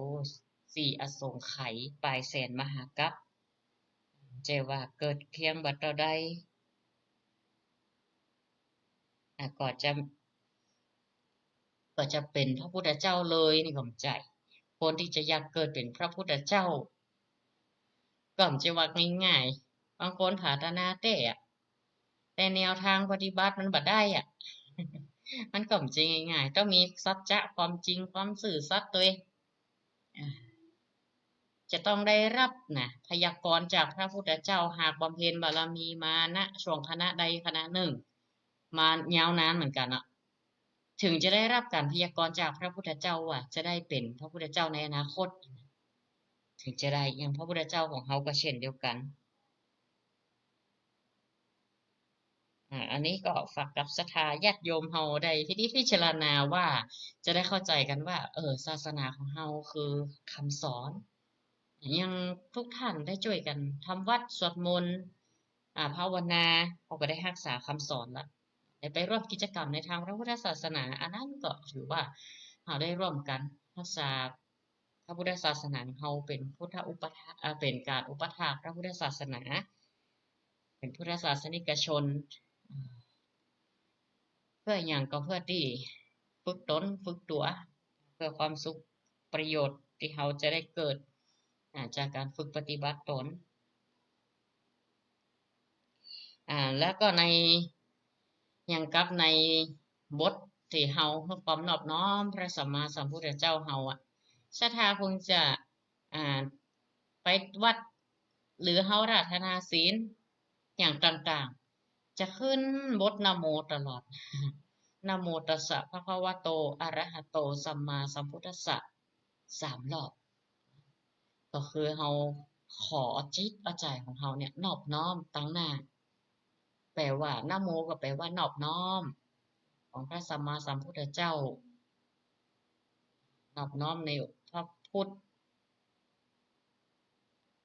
สี่อสงไขย ปายแสนมหากัป บ่ใจ้ว่าเกิดเพียงบ่าเต้าใด อ่ะ ก็จะ ก็จะเป๋นพระพุทธเจ้าเลยนี่ก็บ่ใจ้ คนตี้จะอยากเกิดเป๋นพระพุทธเจ้า ก็บ่ใจ้ว่าง่ายๆ บางคนปรารถนาแต๊อะ แต่แนวทางปฏิบัติมันบ่ได้อะ มันก็บ่ใจ้ง่ายๆ ต้องมีสัจจะความจริง ความซื่อสัตย์ตวย อ่า จะต้องได้ฮับนะ พยากรณ์จากพระพุทธเจ้า หากบำเพ็ญบารมีมานะ ช่วงขณะใดขณะนึ่ง มายาวนานเหมือนกั๋นเนาะ เถิงจะได้ฮับก๋านพยากรณ์จากพระพุทธเจ้าว่าจะได้เป๋นพระพุทธเจ้าในอนาคต เถิงจะได้ อย่างพระพุทธเจ้าของเฮาก็เช่นเดียวกั๋น อ่า อันนี้ก็ฝากกับศรัทธาญาติโยมเฮาได้พินิจพิจารณาว่าจะได้เข้าใจ๋กั๋นว่า เออ ศาสนาของเฮาคือคำสอน อย่างทุกท่านได้จ้วยกั๋นทำวัตรสวดมนต์ อ่า ภาวนา เฮาก็ได้ฮักษาคำสอนละ ได้ไปร่วมกิจกรรมในทางพระพุทธศาสนา อันนั้นก็ถือว่าเฮาได้ร่วมกั๋นฮักษา พระพุทธศาสนาเฮาเป๋นพุทธอุปถา เอ่อ เป๋นก๋านอุปถากพระพุทธศาสนา เป๋นพุทธศาสนิกชน เพื่อหยัง ก็เพื่อตี้ฝึกต๋นฝึกตั๋ว เพื่อความสุขประโยชน์ตี้เฮาจะได้เกิด อ่า จากก๋านฝึกปฏิบัติต๋น อ่า แล้วก็ใน อย่างกับในบทตี้เฮาหื้อความนอบน้อมพระสัมมาสัมพุทธเจ้าเฮาอะ ศรัทธาคงจะ อ่า ไปวัด หรือเฮาอาราธนาศีลอย่างต่างๆ จะขึ้นบทนะโมตลอด นะโมตัสสะภะคะวะโต อะระหะโต สัมมาสัมพุทธัสสะ สามรอบ ก็คือเฮาขอเอาจิตเอาใจ๋ของเฮาเนี่ยนอบน้อมตังหน้า แปลว่านะโมก็แปลว่านอบน้อม ของพระสัมมาสัมพุทธเจ้า นอบน้อมในพระพุทธ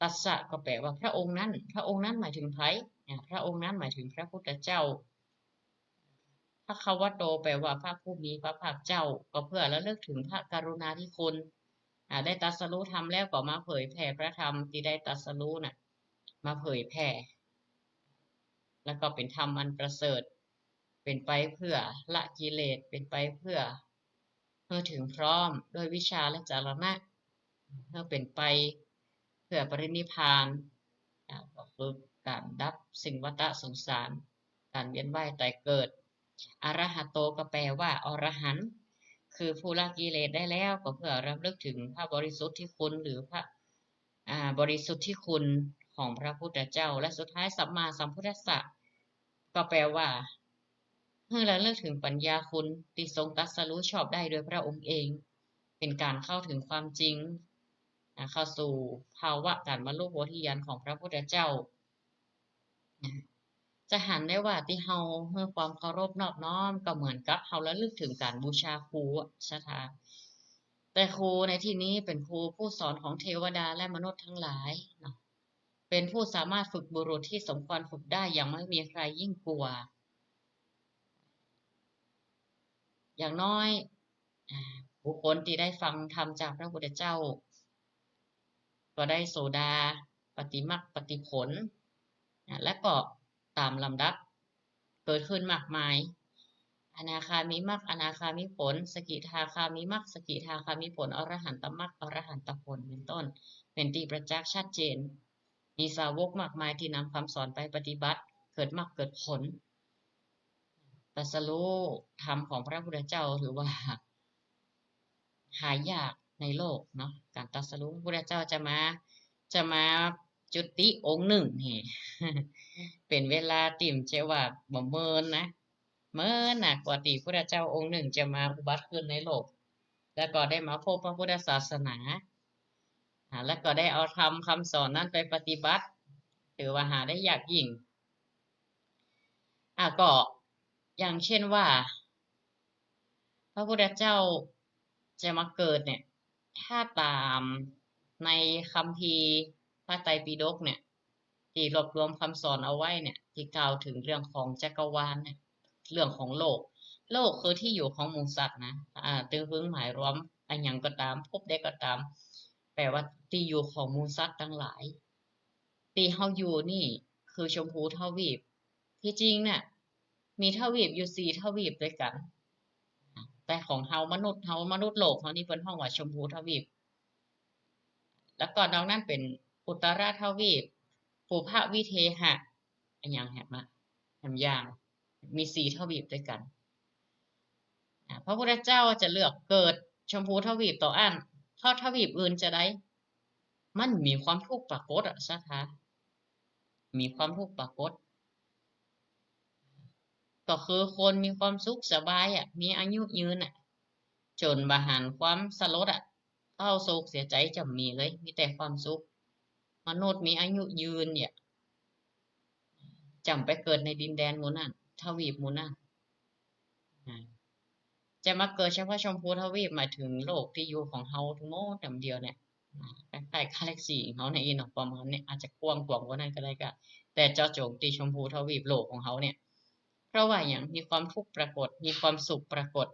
ตัสสะก็แปลว่าพระองค์นั้น พระองค์นั้นหมายถึงใผ อ่า พระองค์นั้นหมายถึงพระพุทธเจ้า ภะคะวะโต แปลว่าพระผู้มีพระภาคเจ้า ก็เพื่อระลึกถึงพระกรุณาธิคุณ อ่า ได้ตรัสรู้ธรรมแล้วก็มาเผยแผ่พระธรรมตี้ได้ตรัสรู้น่ะ มาเผยแผ่ แล้วก็เป๋นธรรมอันประเสริฐ เป๋นไปเพื่อละกิเลส เป๋นไปเพื่อ หื้อเถิงพร้อมด้วยวิชชาและจรณะ หื้อเป๋นไปเพื่อปรินิพพาน อ่า ก็คือก๋านดับสิ่งวัฏสงสาร ก๋านเวียนว่ายต๋ายเกิด อะระหะโต ก็แปลว่าอรหันต์ คือผู้ละกิเลสได้แล้ว ก็เพื่อรำลึกถึงพระบริสุทธิคุณ หรือพระ อ่า บริสุทธิคุณของพระพุทธเจ้า และสุดท้ายสัมมาสัมพุทธัสสะ ก็แปลว่า หื้อระลึกถึงปัญญาคุณตี้ทรงตรัสรู้ชอบได้โดยพระองค์เอง เป๋นก๋านเข้าถึงความจริง อ่า เข้าสู่ภาวะก๋านบรรลุโพธิญาณของพระพุทธเจ้า นะ จะหันได้ว่าตี้เฮาหื้อความเคารพนอบน้อมก็เหมือนกับเฮาระลึกถึงก๋านบูชาครูอะ ศรัทธา แต่ครูในที่นี้เป๋นครูผู้สอนของเทวดาและมนุษย์ทั้งหลายเนาะ เป็นผู้สามารถฝึกบุรุษที่สมควรฝึกได้อย่างไม่มีใครยิ่งกว่า อย่างน้อย อ่า บุคคลตี้ได้ฟังธรรมจากพระพุทธเจ้า ก็ได้โสดาปัตติมรรคปัตติผล อ่า และก็ต๋ามลำดับ เกิดขึ้นมากมาย อนาคามิมรรค อนาคามิผล สกิทาคามิมรรค สกิทาคามิผล อรหันตมรรค อรหันตผล เป๋นต้น เป๋นตี้ประจักษ์ชัดเจน มีสาวกมากมายตี้นำคำสอนไปปฏิบัติ เกิดมรรคเกิดผล ตรัสรู้ธรรมของพระพุทธเจ้า ถือว่า หายากในโลกเนาะ ก๋านตรัสรู้ พระพุทธเจ้าจะมา จะมาจุติองค์นึ่งนี่ เป๋นเวลาตี้บ่ใจ้ว่าบ่เมินนะ เมินนะ กว่าตี้พระพุทธเจ้าองค์นึ่งจะมาอุบัติขึ้นในโลก แล้วก็ได้มาพบพระพุทธศาสนา อ่า แล้วก็ได้เอาธรรมคำสอนนั้นไปปฏิบัติ ถือว่าหาได้ยากยิ่ง อ่ะ ก็อย่างเช่นว่า พระพุทธเจ้าจะมาเกิดเนี่ย ถ้าต๋ามในคัมภีร์พระไตรปิฎกเนี่ย ตี้รวบรวมคำสอนเอาไว้เนี่ย ตี้กล่าวเถิงเรื่องของจักรวาลเนี่ย เรื่องของโลก โลกคือตี้อยู่ของหมู่สัตว์นะ อ่า ตึงเปิ้นหมายรวมอะหยังก็ต๋าม ภพใดก็ต๋าม แป๋ว่าตี้อยู่ของหมู่สัตว์ตังหลาย ตี้เฮาอยู่นี่คือชมพูทวีป ตี้จริงเนี่ย มีทวีปอยู่สี่ทวีปตวยกั๋น แต่ของเฮามนุษย์ เฮามนุษย์โลกเฮานี่เปิ้นฮ้องว่าชมพูทวีป แล้วก็นอกนั้นเป๋นอุตตรทวีป ปุพพวิเทหะ อะหยังแหมอะ แหมยาง มีสี่ทวีปตวยกั๋น อ่า พระพุทธเจ้าจะเลือกเกิดชมพูทวีปเต้าอั้น เพราะทวีปอื่นจาใด มันมีความทุกข์ปรากฏอะ ศรัทธา มีความทุกข์ปรากฏ ก็คือคนมีความสุขสบายอะ มีอายุยืนอะ จ๋นบ่หันความสลดอะ เศร้าโศกเสียใจ๋จ๋ำมีเลย มีแต่ความสุข มนุษย์มีอายุยืนเนี่ย จ๋ำไปเกิดในดินแดนหมู่นั้น ทวีปหมู่นั้น อ่า จะมาเกิดเฉพาะชมพูทวีป หมายเถิงโลกตี้อยู่ของเฮาตังหมดตังเดียวเนี่ย อ่า คล้ายๆ กาแล็กซีเฮาเนี่ยอี้เนาะ ประมาณเนี่ย อาจจะกว้างขวางกว่านั้นก็ได้ก็ แต่เจาะจงตี้ชมพูทวีปโลกของเฮาเนี่ย เพราะว่าหยัง มีความทุกข์ปรากฏ มีความสุขปรากฏ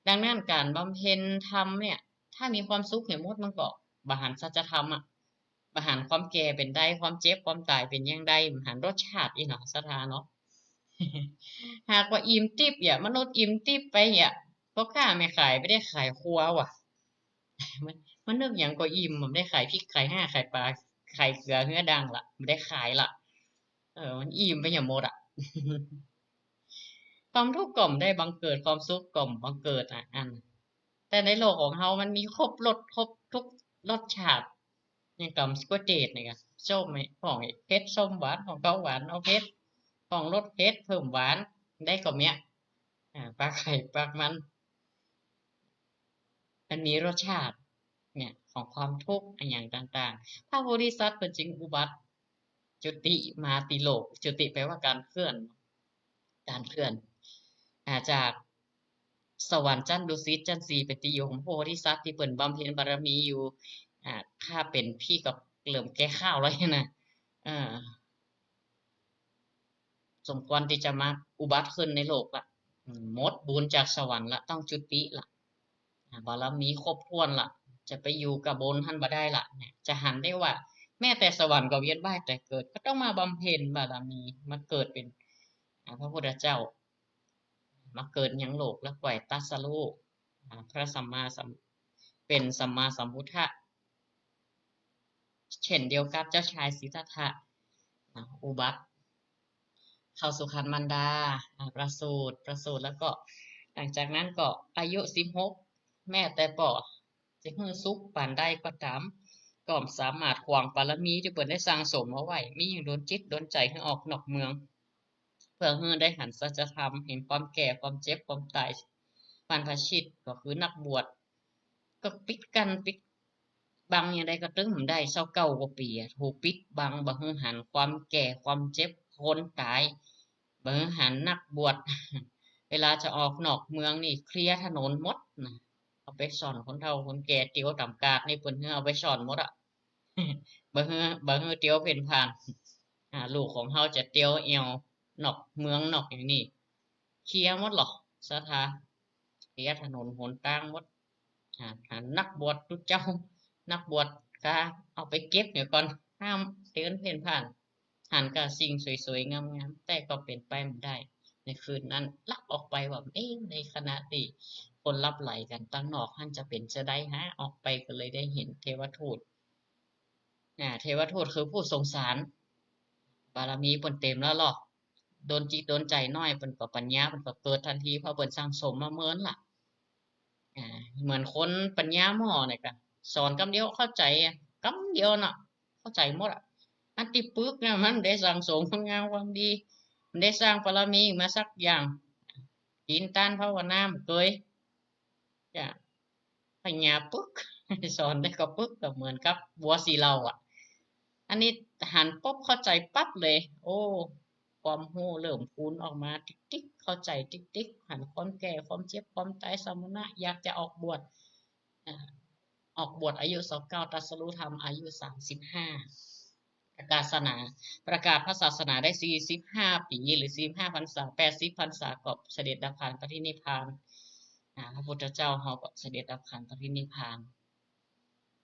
ดังนั้นก๋านบำเพ็ญธรรมเนี่ย ถ้ามีความสุขเหียหมด มันก็บ่หันสัจธรรมอะ บ่หันความแก่เป๋นใด ความเจ็บ ความต๋ายเป๋นอย่างใด บ่หันรสชาติอี้เนาะ ศรัทธาเนาะ หากว่าอิ่มติ๊บเนี่ย มนุษย์อิ่มติ๊บไปเนี่ย พ่อค้าแม่ขายบ่ได้ขายครัวว่ะ มัน มันนึกหยังก็อิ่ม บ่ได้ขายพริก ขายฮา ขายป๋า ขายเกลือเฮือดังละ บ่ได้ขายละ เออ มันอิ่มไปเหียหมดอะ ความทุกข์ก็บ่ได้บังเกิด ความสุขก็บ่บังเกิดอะ อัน แต่ในโลกของเฮามันมีครบรส ครบทุกรสชาติ อย่างกำสะกัวเตดนี่ก็ ส้ม ของเผ็ด ส้ม หวาน ของคาวหวาน เอาเผ็ด ของรสเผ็ด เพิ่มหวาน ได้ก็เมี้ย อ่า ปากใผปากมัน มันมีรสชาติ เนี่ย ของความทุกข์อะหยังต่างๆ พระโพธิสัตว์เปิ้นจึงอุบัติ จุติมาตี้โลก จุติแปลว่าการเคลื่อน การเคลื่อน อ่า จากสวรรค์จั้นดุสิตจั้นสี่ เป๋นตี้อยู่ของพระโพธิสัตว์ตี้เปิ้นบำเพ็ญบารมีอยู่ อ่า ข้าเป๋นพี่ก็เริ่มแก่ข้าวแล้วนะ อ่า สมควรตี้จะมาอุบัติขึ้นในโลกละ อืม หมดบุญจากสวรรค์ละ ต้องจุติละ อ่า บารมีครบถ้วนละ จะไปอยู่กับบนหั้นบ่ได้ละ เนี่ย จะหันได้ว่า แม้แต่สวรรค์ก็เวียนว่ายต๋ายเกิด ก็ต้องมาบำเพ็ญบารมี มาเกิดเป๋น อ่า พระพุทธเจ้า มาเกิดยังโลก แล้วใค่ตรัสรู้ อ่า พระสัมมาสัม เป๋นสัมมาสัมพุทธะ เช่นเดียวกับเจ้าชายสิทธัตถะ อ่า อุบัติ เข้าสู่ครรภ์มารดา อ่า ประสูติ ประสูติแล้วก็ หลังจากนั้นก็อายุสิบหก แม้แต่ป้อจะหื้อสุขปานใดก็ต๋าม ก็บ่สามารถขวางบารมีตี้เปิ้นได้สั่งสมเอาไว้ มีหยังดลจิตดลใจ๋หื้อออกนอกเมือง เพื่อหื้อได้หันสัจธรรม หันความแก่ ความเจ็บ ความต๋าย บรรพชิต ก็คือนักบวช ก็ปิดกั้นปิดบังอย่างใดก็ตึงบ่ได้ ซาวเก้ากว่าปี๋อะ ถูกปิดบัง บ่หื้อหันความแก่ ความเจ็บ คนต๋าย บ่หื้อหันนักบวช เวลาจะออกนอกเมืองนี่เคลียร์ถนนหมดนะ เอาไปซ่อนคนเฒ่าคนแก่ เตียวต๋ามกาดนี่เปิ้นหื้อเอาไปซ่อนหมดอะ บ่หื้อ บ่หื้อเตียวเพ่นพ่าน อ่า ลูกของเฮาจะเตียวแอ่วนอกเมืองนอกอย่างนี้ เคลียร์หมดหลอ ศรัทธา เคลียร์ถนนหนตางหมด อ่า นักบวชตุ๊เจ้า นักบวชกาเอาไปเก็บเหียก่อน ห้ามเตียวเพ่นพ่าน หันก่าสิ่งสวยๆ งามๆ แต่ก็เป๋นไปบ่ได้ ในคืนนั้นลักออกไปว่า เอ๊ะ ในขณะตี้คนหลับใหลกั๋นตังนอกหั้นจะเป๋นจาใดหา ออกไปก็เลยได้หันเทวทูต อ่า เทวทูตคือผู้ทรงสาร บารมีเปิ้นเต๋มแล้วลอ โดนจิตโดนใจ๋น้อย เปิ้นก็ปัญญาเปิ้นก็เกิดตันที เพราะเปิ้นสั่งสมมาเมินละ อ่า เหมือนคนปัญญาหม้อเนี่ยก่ะ สอนกำเดียวเข้าใจ๋อะ กำเดียวเนาะ เข้าใจ๋หมดอะ อันตี้ปึกเนี่ยมันได้สั่งสมคุณงามความดี มันได้สร้างบารมีมาสักอย่าง ศีลตานภาวนาบ่เกย จ้ะ ปัญญาปึก สอนได้ก็ปึก ก็เหมือนกับวัวสีเหล่าอะ อันนี้หันปุ๊บเข้าใจ๋ปั๊บเลย โอ้ ความฮู้เริ่มพูนออกมาติ๊กๆ เข้าใจ๋ติ๊กๆ หันความแก่ ความเจ็บ ความต๋าย สมณะอยากจะออกบวช อ่า ออกบวชอายุซาวเก้า ตรัสรู้ธรรมอายุสามสิบห้า ประกาศศาสนา ประกาศพระศาสนาได้สี่สิบห้าปี๋ หรือสี่สิบห้าพรรษา แปดสิบพรรษาก็เสด็จดับขันธปรินิพพาน อ่า พระพุทธเจ้าเฮาก็เสด็จดับขันธปรินิพพาน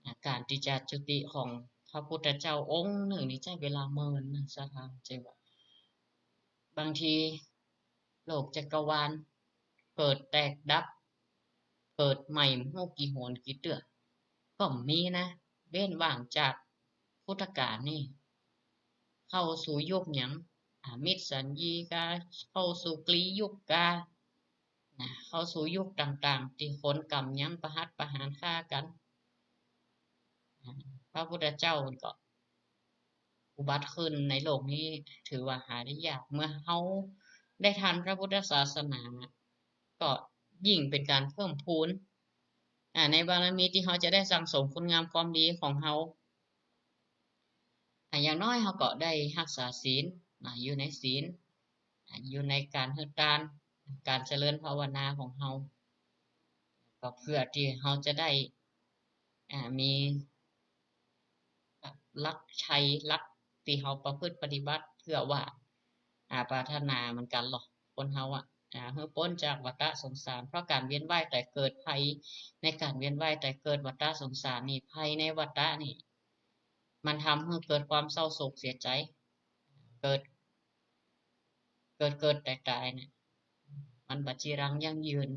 อ่า ก๋านตี้จะจุติของพระพุทธเจ้าองค์นึ่งนี่ใจ๊เวลาเมินนะ ศรัทธา เจ้าว่า บางทีโลกจักรวาลเกิดแตกดับ เกิดใหม่บ่ฮู้กี่หนกี่เตื้อ ก็มีนะ เว้นว่างจากพุทธกาลนี่ เข้าสู่ยุคหยัง อ่า มิสสัญญูกา เข้าสู่กลียุคกา นะ เข้าสู่ยุคต่างๆ ตี้คนก่ำยังประหัตประหารฆ่ากั๋น อ่า พระพุทธเจ้าก็อุบัติขึ้นในโลกนี้ ถือว่าหาได้ยาก เมื่อเฮาได้ทันพระพุทธศาสนา ก็ยิ่งเป๋นก๋านเพิ่มพูน อ่า ในบารมีตี้เฮาจะได้สั่งสมคุณงามความดีของเฮา อ่า อย่างน้อยเฮาก็ได้ฮักษาศีล อ่า อยู่ในศีล อ่า อยู่ในก๋านหื้อตาน ก๋านเจริญภาวนาของเฮา ก็เพื่อตี้เฮาจะได้ อ่า มี หลักชัย หลักตี้เฮาประพฤติปฏิบัติ เพื่อว่า อ่า ปรารถนาเหมือนกั๋นลอ คนเฮาอะ อ่า หื้อป๊นจากวัฏสงสาร เพราะก๋านเวียนว่ายต๋ายเกิด ภัยในก๋านเวียนว่ายต๋ายเกิด วัฏสงสารนี่ ภัยในวัฏนี่ มันทำหื้อเกิดความเศร้าโศกเสียใจ๋ เกิด เกิดเกิดต๋ายต๋ายเนี่ย มันบ่จีรังยั่งยืน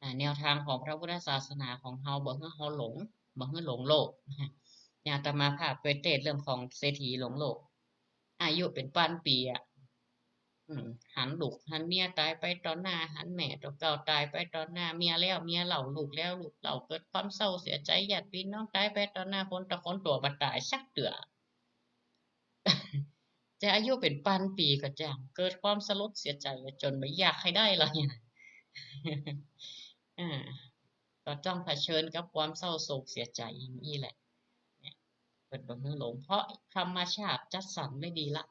อ่า แนวทางของพระพุทธศาสนาของเฮา บ่หื้อเฮาหลง บ่หื้อหลงโลก อย่างอาตมาภาพเกยเตสน์เรื่องของเศรษฐีหลงโลก อายุเป๋นปันปี๋อะ อืม หันลูกหันเมียต๋ายไปต่อหน้า หันแม่ตั๋วเก่าต๋ายไปต่อหน้า เมียแล้วเมียเล่า ลูกแล้วลูกเล่า เกิดความเศร้าเสียใจ๋ ญาติปี้น้องต๋ายไปต่อหน้า คนต่อคน ตั๋วบ่ต๋ายสักเตื้อ จะอายุเป๋นปันปี๋ก็จ้าง เกิดความสลดเสียใจ๋จ๋นบ่อยากหื้อได้เลย อ่า ก็ต้องเผชิญกับความเศร้าโศกเสียใจ๋อย่างอี้แหละ เนี่ย เปิ้นบ่หื้อหลง เพราะธรรมชาติจัดสรรไว้ดีละ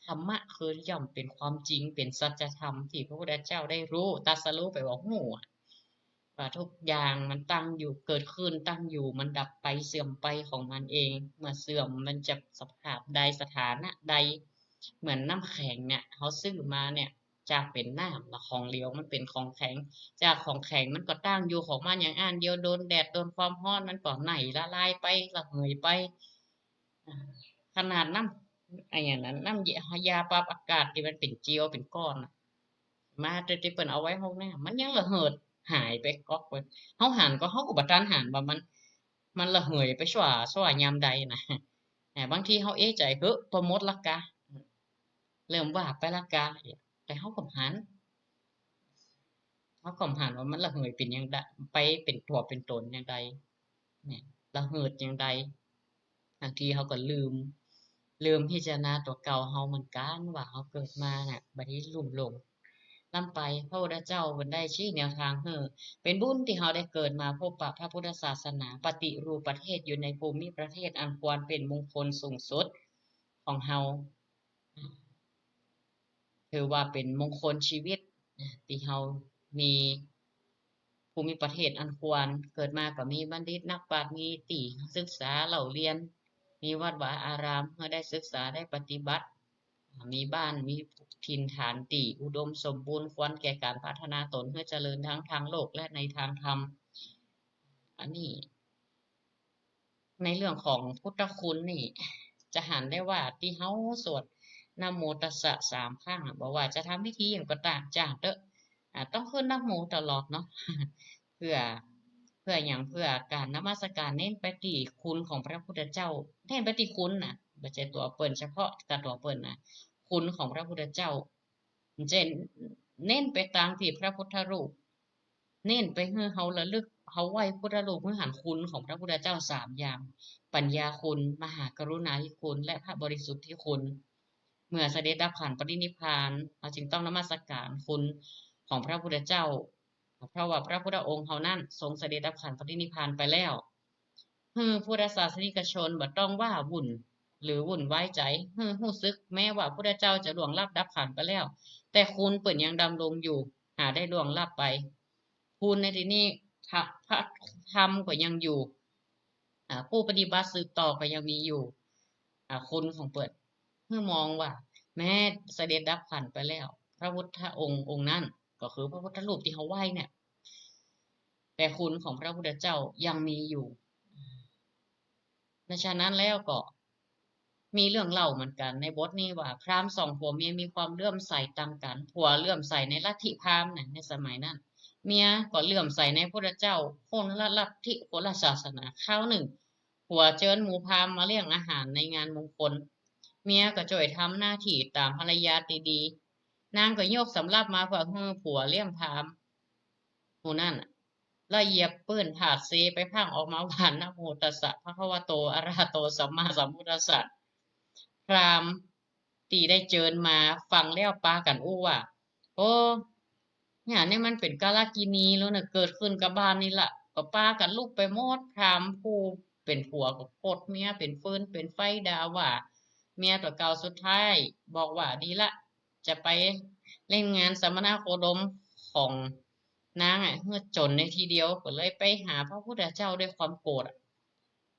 ธรรมะคือย่อมเป๋นความจริง เป๋นสัจธรรมตี้พระพุทธเจ้าได้ฮู้ ตรัสฮู้ แป๋ว่าฮู้อะ ว่าทุกอย่างมันตั้งอยู่ เกิดขึ้น ตั้งอยู่ มันดับไป เสื่อมไปของมันเอง เมื่อเสื่อมมันจะสภาพใด สถานะใด เหมือนน้ำแข็งเนี่ย เฮาซื้อมาเนี่ย จากเป๋นน้ำละ ของเหลวมันเป๋นของแข็ง จากของแข็งมันก็ตั้งอยู่ของมันอย่างอั้น เดี๋ยวโดนแดด โดนความฮ้อน มันก็ไหม้ละลายไป ระเหยไป อ่า ขนาดน้ำ อะหยังนั้น น้ำยา ยาปรับอากาศตี้มันเป๋นเจล เป๋นก้อนน่ะ มาแต่ตี้เปิ้นเอาไว้ห้องน้ำ มันยังระเหิดหายไปก๊อกเปิ้น เฮาหันก็ เฮาก็บ่ตันหันว่ามัน มันระเหยไปชั่ว ชั่วยามใดนะ แต่บางทีเฮาเอะใจ๋ เฮ้อ ปอหมดละกา เริ่มวาบไปละกา แต่เฮาก็บ่หัน เฮาก็บ่หันว่ามันระเหยเป๋นอย่างใด ไปเป๋นตั๋วเป๋นต๋นอย่างใด เนี่ย ระเหิดอย่างใด บางทีเฮาก็ลืม ลืมพิจารณาตั๋วเก่าเฮาเหมือนกั๋น ว่าเฮาเกิดมาน่ะ บ่ดีลุ่มหลง ล้ำไป พระพุทธเจ้าเปิ้นได้ชี้แนวทางหื้อ เป๋นบุญตี้เฮาได้เกิดมาพบปะพระพุทธศาสนา ปฏิรูปประเทศ อยู่ในภูมิประเทศอันควรเป๋นมงคลสูงสุดของเฮา ถือว่าเป๋นมงคลชีวิต ตี้เฮามีภูมิประเทศอันควร เกิดมาก็มีบัณฑิตนักปราชญ์ มีตี้ศึกษาเล่าเรียน มีวัดวาอารามหื้อได้ศึกษาได้ปฏิบัติ มีบ้านมีถิ่นฐานตี้อุดมสมบูรณ์ ควรแก่ก๋านพัฒนาตนหื้อเจริญทั้งตางโลกและในตางธรรม อันนี้ ในเรื่องของพุทธคุณนี่ จะหันได้ว่าตี้เฮาสวดนะโมตัสสะสามครั้งอะ บ่ว่าจะทำพิธีหยังก็ต๋าม จางเต๊อะ อ่า ต้องขึ้นนะโมตลอดเนาะ เปื้อ เปื้อหยัง เปื้อก๋านนมัสก๋านเน้นไปตี้คุณของพระพุทธเจ้า เน้นไปตี้คุณนะ บ่ใจ้ตั๋วเปิ้น เฉพาะกับตั๋วเปิ้นนะ คุณของพระพุทธเจ้า จะเน้นไปตางตี้พระพุทธรูป เน้นไปหื้อเฮาระลึก เฮาไหว้พุทธรูปหื้อหันคุณของพระพุทธเจ้าสามอย่าง ปัญญาคุณ มหากรุณาธิคุณ และพระบริสุทธิคุณ เมื่อเสด็จดับขันธ์ปรินิพพาน เฮาจึงต้องนมัสก๋านคุณของพระพุทธเจ้า เพราะว่าพระพุทธองค์เฮานั้นทรงเสด็จดับขันธ์ปรินิพพานไปแล้ว หื้อพุทธศาสนิกชนบ่ต้องว้าวุ่นหรือวุ่นวายใจ๋ หื้อฮู้สึกแม้ว่าพุทธเจ้าจะล่วงลับดับขันธ์ไปแล้ว แต่คุณเปิ้นยังดำรงอยู่ หาได้ล่วงลับไป คุณในตี้นี้ พระ พระธรรมก็ยังอยู่ อ่า ผู้ปฏิบัติสืบต่อก็ยังมีอยู่ อ่า คุณของเปิ้น หื้อมองว่าแม้เสด็จดับขันธ์ไปแล้ว พระพุทธองค์องค์นั้น ก็คือพระพุทธรูปตี้เฮาไหว้เนี่ย แต่คุณของพระพุทธเจ้ายังมีอยู่ ฉะนั้นแล้วก็มีเรื่องเล่าเหมือนกั๋นในบทนี้ว่า พราหมณ์สองผัวเมียมีความเลื่อมใสต่างกั๋น ผัวเลื่อมใสในลัทธิพราหมณ์นะ ในสมัยนั้น เมียก็เลื่อมใสในพุทธเจ้า คนละลัทธิ คนละศาสนา คราวนึ่ง ผัวเจิญหมู่พราหมณ์มาเลี้ยงอาหารในงานมงคล เมียก็จ้วยทำหน้าตี้ต๋ามภรรยาตี้ดี นางก็ยกสำรับมาเปื้อหื้อผัวเลี้ยงพราหมณ์หมู่นั้นน่ะ แล้วเหยียบปื้นผาดเซไปพร่างออกมาว่า นะโมตัสสะภะคะวะโต อะระหะโต สัมมาสัมพุทธัสสะ พราหมณ์ตี้ได้เจิญมาฟังแล้วปากั๋นอู้ว่า โอ้ เนี่ย เนี่ยมันเป๋นกาลกินีแล้วนะ เกิดขึ้นกับบ้านนี่ละ ก็ปากั๋นลุกไปหมด พราหมณ์ผู้เป๋นผัวก็โกรธเมียเป๋นฟืนเป๋นไฟด่าว่าเมียตั๋วเก่า สุดท้ายบอกว่า ดีละ จะไปเล่นงานสมณโคดมของนางอะ หื้อจ๋นในทีเดียว ก็เลยไปหาพระพุทธเจ้าด้วยความโกรธอะ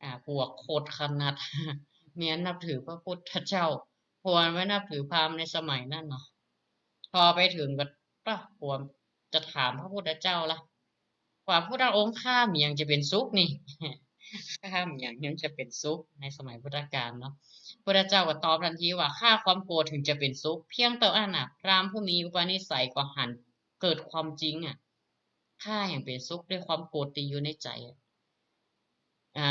อ่า ผัวโกรธขนาด เมียนับถือพระพุทธเจ้า ผัวไม่นับถือพราหมณ์ในสมัยนั้นเนาะ พอไปเถิงก็ ปะ ผัวจะถามพระพุทธเจ้าละ ว่าพุทธองค์ ข้าบ่มีหยังจะเป๋นสุขนี่ ข้าบ่มีหยังจะเป๋นสุข ในสมัยพุทธกาลเนาะ พุทธเจ้าก็ตอบทันทีว่า ข้าความโกรธถึงจะเป๋นสุข เพียงเต้าอั้นน่ะ พราหมณ์ผู้มีอุปนิสัยก็หันเกิดความจริงอะ ข้าแฮ่งเป๋นสุขด้วยความโกรธตี้อยู่ในใจ๋อะ อ่า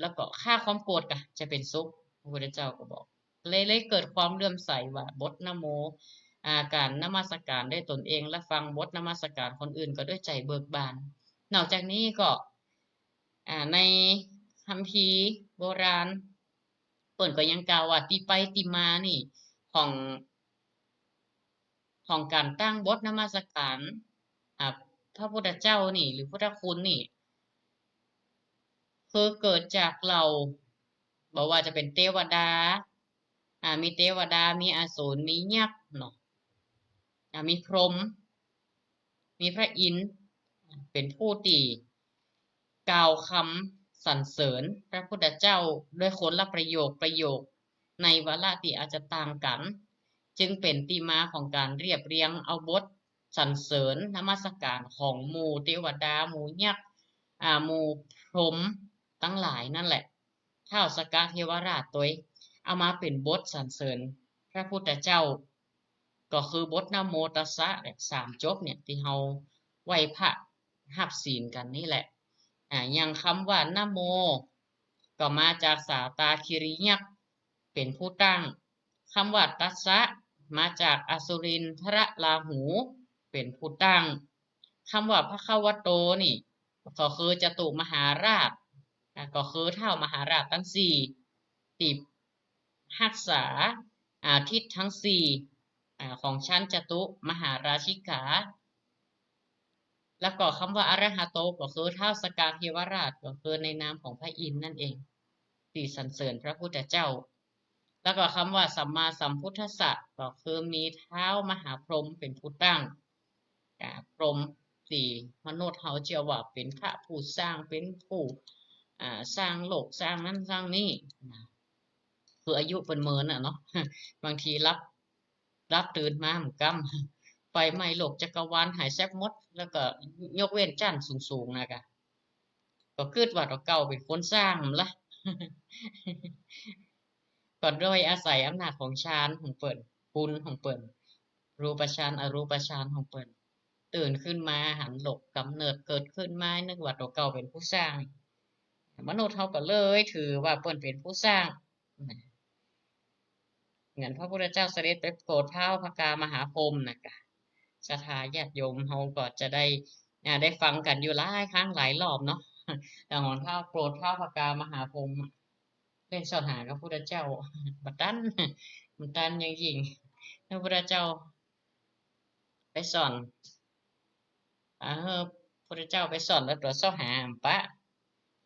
แล้วก็ข้าความโกรธกะจะเป๋นสุข พระพุทธเจ้าก็บอก เลย เลยเกิดความเลื่อมใสว่าบทนะโม อ่า ก๋านนมัสก๋านด้วยตนเอง และฟังบทนมัสก๋านคนอื่นก็ด้วยใจ๋เบิกบาน นอกจากนี้ก็ อ่า ในคัมภีร์โบราณ เปิ้นก็ยังกล่าวว่าตี้ไปตี้มานี่ของ ของก๋านตั้งบทนมัสก๋าน อ่า พระพุทธเจ้านี่ หรือพุทธคุณนี่ คือเกิดจากเหล่า บ่ว่าจะเป๋นเตวดา อ่า มีเตวดา มีอสูร มียักษ์เนาะ อ่า มีพรหม มีพระอินทร์ เป๋นผู้ตี้กล่าวกำสรรเสริญพระพุทธเจ้าด้วยคนละประโยคประโยค ในวาระตี้อาจจะต่างกั๋น จึงเป๋นตี้มาของก๋านเรียบเรียงเอาบทสรรเสริญนมัสก๋านของหมู่เตวดา หมู่ยักษ์ อ่า หมู่พรหมตังหลายนั่นแหละ ท้าวสักกะเทวราชตวยเอามาเป๋นบทสรรเสริญพระพุทธเจ้า ก็คือบทนะโมตัสสะเนี่ย สามจบเนี่ย ตี้เฮาไหว้พระฮับศีลกั๋นนี่แหละ อ่า อย่างกำว่านะโม ก็มาจากสาตาคิริยักษ์เป๋นผู้ตั้ง กำว่าตัสสะ มาจากอสุรินทรราหูเป๋นผู้ตั้ง กำว่าภะคะวะโตนี่ ก็คือจตุมหาราช อ่า ก็คือท้าวมหาราชตังสี่ ตี้ฮักษา อ่า ทิศตังสี่ อ่า ของชั้นจตุมหาราชิกา แล้วก็กำว่าอะระหะโต ก็คือท้าวสักกะเทวราช ก็คือในนามของพระอินทร์นั่นเอง ตี้สรรเสริญพระพุทธเจ้า แล้วก็กำว่าสัมมาสัมพุทธัสสะ ก็คือมีท้าวมหาพรหมเป๋นผู้ตั้ง อ่า พรหมตี้มนุษย์เฮาเจื้อว่าเป๋นพระผู้สร้าง เป๋นผู้ อ่า สร้างโลก สร้างนั้นสร้างนี้นะ คืออายุเปิ้นเมินน่ะเนาะ บางทีหลับ หลับตื่นมาบ่กำ ไฟไหม้โลกจักรวาลหายแซบหมด แล้วก็ยกเว้นจั้นสูงๆ นะกะ ก็กึ๊ดว่าตั๋วเก่าเป๋นคนสร้างละ ก็โดยอาศัยอำนาจของฌานของเปิ้น ปุญของเปิ้น รูปฌาน อรูปฌานของเปิ้น ตื่นขึ้นมาหันโลกกำเนิดเกิดขึ้นมา นึกว่าตั๋วเก่าเป๋นผู้สร้าง มนุษย์เฮาก็เลยถือว่าเปิ้นเป๋นผู้สร้าง เหมือนพระพุทธเจ้าเสด็จไปโปรดท้าวพระกามหาพรหมนะกะ ศรัทธาญาติโยมเฮาก็จะได้ อ่า ได้ฟังกั๋นอยู่หลายครั้งหลายรอบเนาะ แต่หนท้าวโปรดท้าวพระกามหาพรหมอะ ได้สรรหากับพุทธเจ้า บ่ตัน บ่ตันยังยิ่ง พระพุทธเจ้า ไปสรร อ่า พุทธเจ้าไปสรรแล้วตั๋วเซาะหาปะ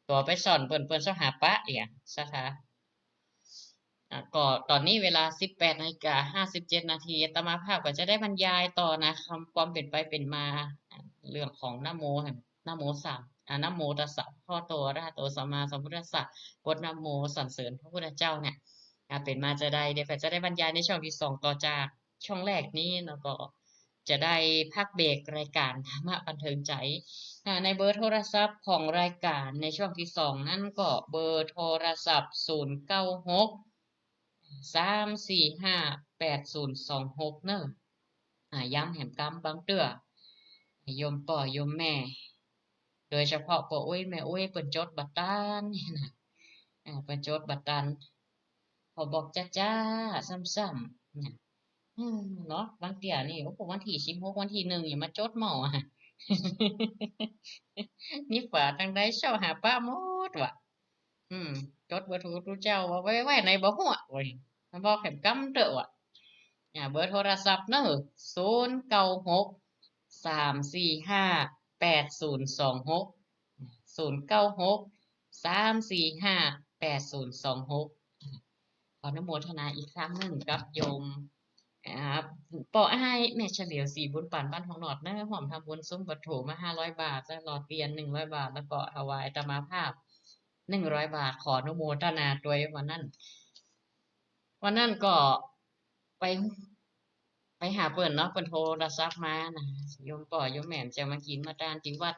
ตั๋วไปสรรเปิ้น เปิ้นเซาะหาปะ เอีย ศรัทธา อ่า ก็ต๋อนนี้เวลาสิบแปดนาฬิกาห้าสิบเจ็ดนาที อาตมาภาพก็จะได้บรรยายต่อนะ คำ ความเป๋นไปเป๋นมา อ่า เรื่องของนะโม นะโมสาม อ่า นะโมตัสสะภะคะวะโต อะระหะโต สัมมาสัมพุทธัสสะ บทนะโมสรรเสริญพระพุทธเจ้าเนี่ย อ่า เป๋นมาจาใด เดี๋ยวก็จะได้บรรยายในช่วงที่สองต่อจาก ช่วงแรกนี้ แล้วก็จะได้พักเบรกรายการธรรมะบันเทิงใจ อ่า ในเบอร์โทรศัพท์ของรายการในช่วงที่สองนั้นก็เบอร์โทรศัพท์ ศูนย์เก้าหก สามสี่ห้า แปดศูนย์สองหก เนาะ อ่า ย้ำแหมกำ บางเตื้อ โยมป้อโยมแม่ โดยเฉพาะป้ออุ๊ยแม่อุ๊ย เปิ้นจดบ่ตันนี่นะ อ่า เปิ้นจดบ่ตัน ขอบอกจ๊าๆ ซ้ำๆ นะ อืม เนาะ บางเตื้อนี่ โอ้โห วันตี้สิบหก วันตี้หนึ่ง ยังมาจดเม้าอะ นี่ฝาตังใดเซาะหาปะหมดว่ะ อืม จดบ่ถูก ตุ๊เจ้าว่าไว้ ไว้ไหนบ่ฮู้อะ โอ้ย มาบอกแหมกำเตื้อว่ะ อ่า เบอร์โทรศัพท์เนาะ ศูนย์เก้าหก สามสี่ห้า แปดศูนย์สองหก ศูนย์เก้าหก สามสี่ห้า แปดศูนย์สองหก ขออนุโมทนาอีกครั้งหนึ่งกับโยม อ่า ป้ออ้ายแม่เฉลียว ศรีบุญปัน บ้านหองหนอดเนาะ ฮ่วมทำบุญสุมวัตถุมาห้าร้อยบาท แล้วหล่อเตียนหนึ่งร้อยบาท แล้วก็ถวายอาตมาภาพหนึ่งร้อยบาท ขออนุโมทนาตวย วันนั้น วันนั้นก็ไป ไปหาเปิ้นเนาะ เปิ้นโทรศัพท์มานะ โยมป้อโยมแม่จะมากิ๋นมาตานตี้วัด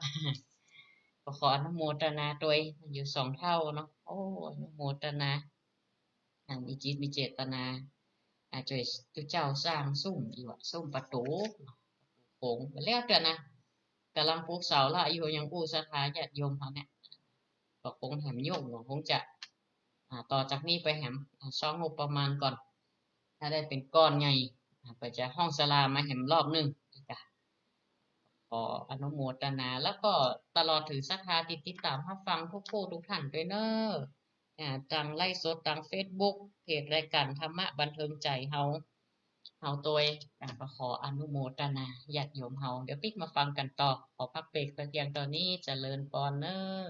ก็ขออนุโมทนาตวย อยู่สองเท่าเนาะ โอ้ อนุโมทนา อ่า มีจิตมีเจตนา อ่า จ้วยตุ๊เจ้าสร้างซุมอยู่อะ ซุมประตู๋ ประตู๋โขง แล้วเตื้อนะ ก่ำลังปลุกเสาละอยู่ ยังอู้ศรัทธาญาติโยมเฮาเนี่ย ก็คงแหมยุ่ง ก็คงจะ อ่า ต่อจากนี้ไปแหม อ่า ซ้องงบประมาณก่อน ถ้าได้เป๋นก้อนใหญ่ อ่า ก็จะฮ้องศาลามาแหมรอบหนึ่ง จ้ะ ขออนุโมทนา แล้วก็ตลอดถึงศรัทธาตี้ติดต๋ามฮับฟังกู้ๆ กู้ต้านตวยเนาะ อ่า ตางไลฟ์สด ตางเฟซบุ๊ก เพจรายการธรรมะบันเทิงใจเฮา เฮาตวย อ่า ก็ขออนุโมทนาญาติโยมเฮา เดี๋ยวปิ๊กมาฟังกั๋นต่อ ขอพักเบรกแต่เพียงเต้านี้ เจริญปอนเนาะ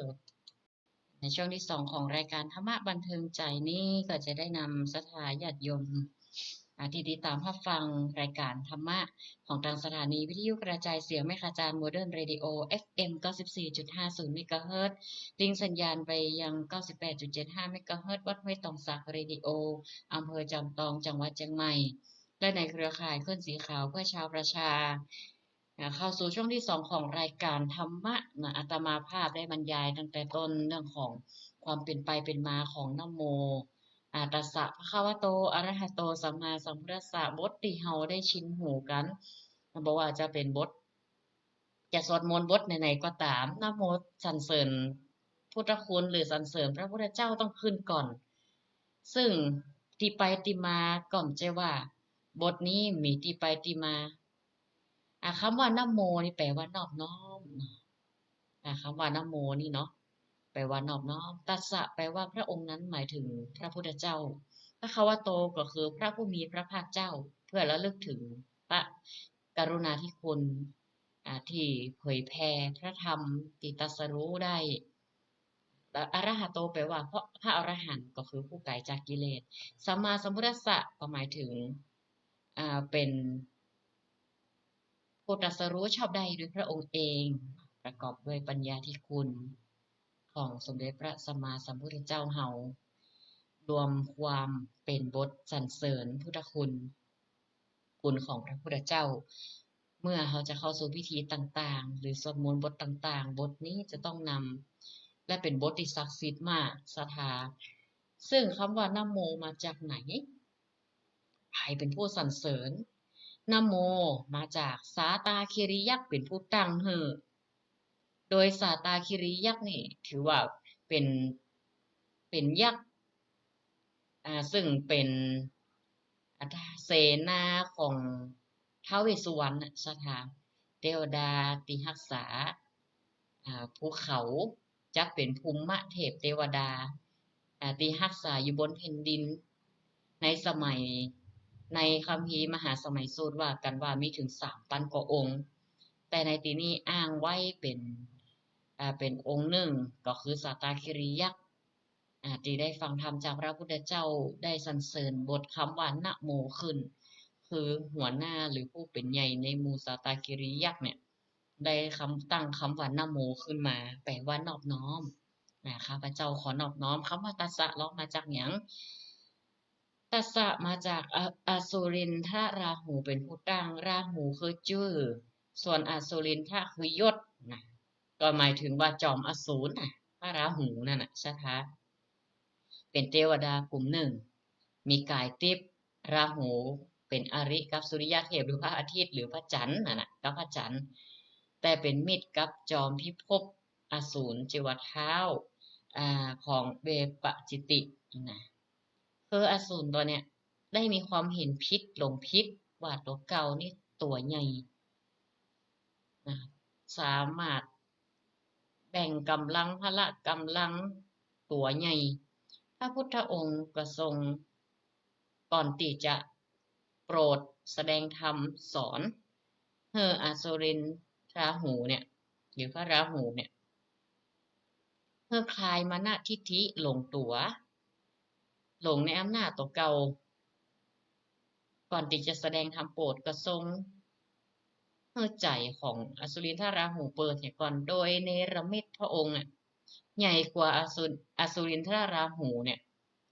ในช่วงที่สองของรายการธรรมะบันเทิงใจนี้ ก็จะได้นำศรัทธาญาติโยม อ่า ตี้ติดต๋ามฮับฟังรายการธรรมะของตางสถานีวิทยุกระจายเสียงแม่ขจาร โมเดิร์นเรดิโอ เอฟเอ็ม เก้าสิบสี่จุดห้าศูนย์ เมกะเฮิรตซ์ ลิงก์สัญญาณไปยัง เก้าสิบแปดจุดเจ็ดห้า เมกะเฮิรตซ์ วัดห้วยตองสักเรดิโอ อำเภอจอมตอง จังหวัดเจียงใหม่ และในเครือข่ายคลื่นสีขาวเพื่อชาวประชา อ่า เข้าสู่ช่วงที่สองของรายการธรรมะนะ อาตมาภาพได้บรรยายตั้งแต่ต้นเรื่องของความเป๋นไปเป๋นมาของนะโม อ่า ตัสสะภะคะวะโต อะระหะโต สัมมาสัมพุทธัสสะ บทตี้เฮาได้ชินหูกั๋น บ่ว่าจะเป๋นบท จะสวดมนต์บทไหนๆ ก็ต๋าม นะโมสรรเสริญพุทธคุณหรือสรรเสริญพระพุทธเจ้าต้องขึ้นก่อน ซึ่งตี้ไปตี้มาก็บ่ใจ้ว่าบทนี้มีตี้ไปตี้มา อ่า กำว่านะโมนี่แปลว่านอบน้อมเนาะ อ่า กำว่านะโมนี่เนาะ แปลว่านอบน้อม ตัสสะแปลว่าพระองค์นั้น หมายถึงพระพุทธเจ้า ภะคะวะโตก็คือพระผู้มีพระภาคเจ้า เพื่อระลึกถึงพระกรุณาธิคุณ อ่า ตี้เผยแผ่พระธรรมตี้ตรัสรู้ได้ แล้วอะระหะโตแปลว่าพระ พระอรหันต์ ก็คือผู้ไกลจากกิเลส สัมมาสัมพุทธัสสะก็หมายถึง อ่า เป๋นผู้ตรัสรู้ชอบได้โดยพระองค์เอง ประกอบด้วยปัญญาธิคุณของสมเด็จพระสัมมาสัมพุทธเจ้าเฮา รวมความเป๋นบทสรรเสริญพุทธคุณ คุณของพระพุทธเจ้า เมื่อเฮาจะเข้าสู่พิธีต่างๆ หรือสวดมนต์บทต่างๆ บทนี้จะต้องนำ และเป๋นบทตี้ศักดิ์สิทธิ์มาก ศรัทธา ซึ่งกำว่านะโมมาจากไหน ใผเป๋นผู้สรรเสริญ นะโมมาจากสาตาคิริยักษ์เป๋นผู้ตั้งหื้อ โดยสาตาคิริยักษ์นี่ถือว่าเป๋น เป๋นยักษ์ อ่า ซึ่งเป๋น อ่า เสนาของท้าวเวสสุวรรณน่ะ ศรัทธา เตวดาตี้ฮักษา อ่า ภูเขา จัดเป๋นภูมิเทพเตวดา อ่า ตี้ฮักษาอยู่บนแผ่นดิน ในสมัย ในคัมภีร์มหาสมัยสูตรว่ากั๋นว่ามีเถิงสามปันกว่าองค์ แต่ในตี้นี้อ้างไว้เป๋น อ่า เป๋นองค์นึ่ง ก็คือสาตาคิริยักษ์ อ่า ตี้ได้ฟังธรรมจากพระพุทธเจ้า ได้สรรเสริญบทกำว่านะโมขึ้น คือหัวหน้าหรือผู้เป๋นใหญ่ในหมู่สาตาคิริยักษ์เนี่ย ได้กำ ตั้งกำว่านะโมขึ้นมา แปลว่านอบน้อม อ่า ข้าพเจ้าขอนอบน้อม กำว่าตัสสะลอมาจากหยัง ตัสสะมาจากอ- อสุรินทราหูเป๋นผู้ตั้ง ราหูคือจื้อ ส่วนอสุรินทะคือยศนะ ก็หมายเถิงว่าจอมอสูรน่ะ พระราหูนั่นน่ะ ศรัทธา เป๋นเตวดากุ่มนึ่ง มีก๋ายติ๊บ ราหูเป๋นอริกับสุริยเทพหรือพระอาทิตย์หรือพระจันทร์นั่นน่ะ กับพระจันทร์ แต่เป๋นมิตรกับจอมพิภพอสูร จื้อว่าท้าว อ่า ของเวปปจิตินะ คืออสูรตั๋วเนี่ยได้มีความเห็นผิดหลงผิดว่าตั๋วเก่านี่ตั๋วใหญ่นะ สามารถแบ่งก๋ำลังพละก๋ำลังตั๋วใหญ่ พระพุทธองค์ก็ทรง ก่อนตี้จะโปรดแสดงธรรมสอนหื้ออสุรินทราหูเนี่ย หรือพระราหูเนี่ย หื้อคลายมานะทิฏฐิหลงตั๋ว หลงในอำนาจตั๋วเก่า ก่อนตี้จะแสดงธรรมโปรดก็ทรงหื้อใจ๋ของอสุรินทราหูเปิดเหียก่อน โดยเนรมิตพระองค์อะ ใหญ่กว่าอสุ- อสุรินทราหูเนี่ย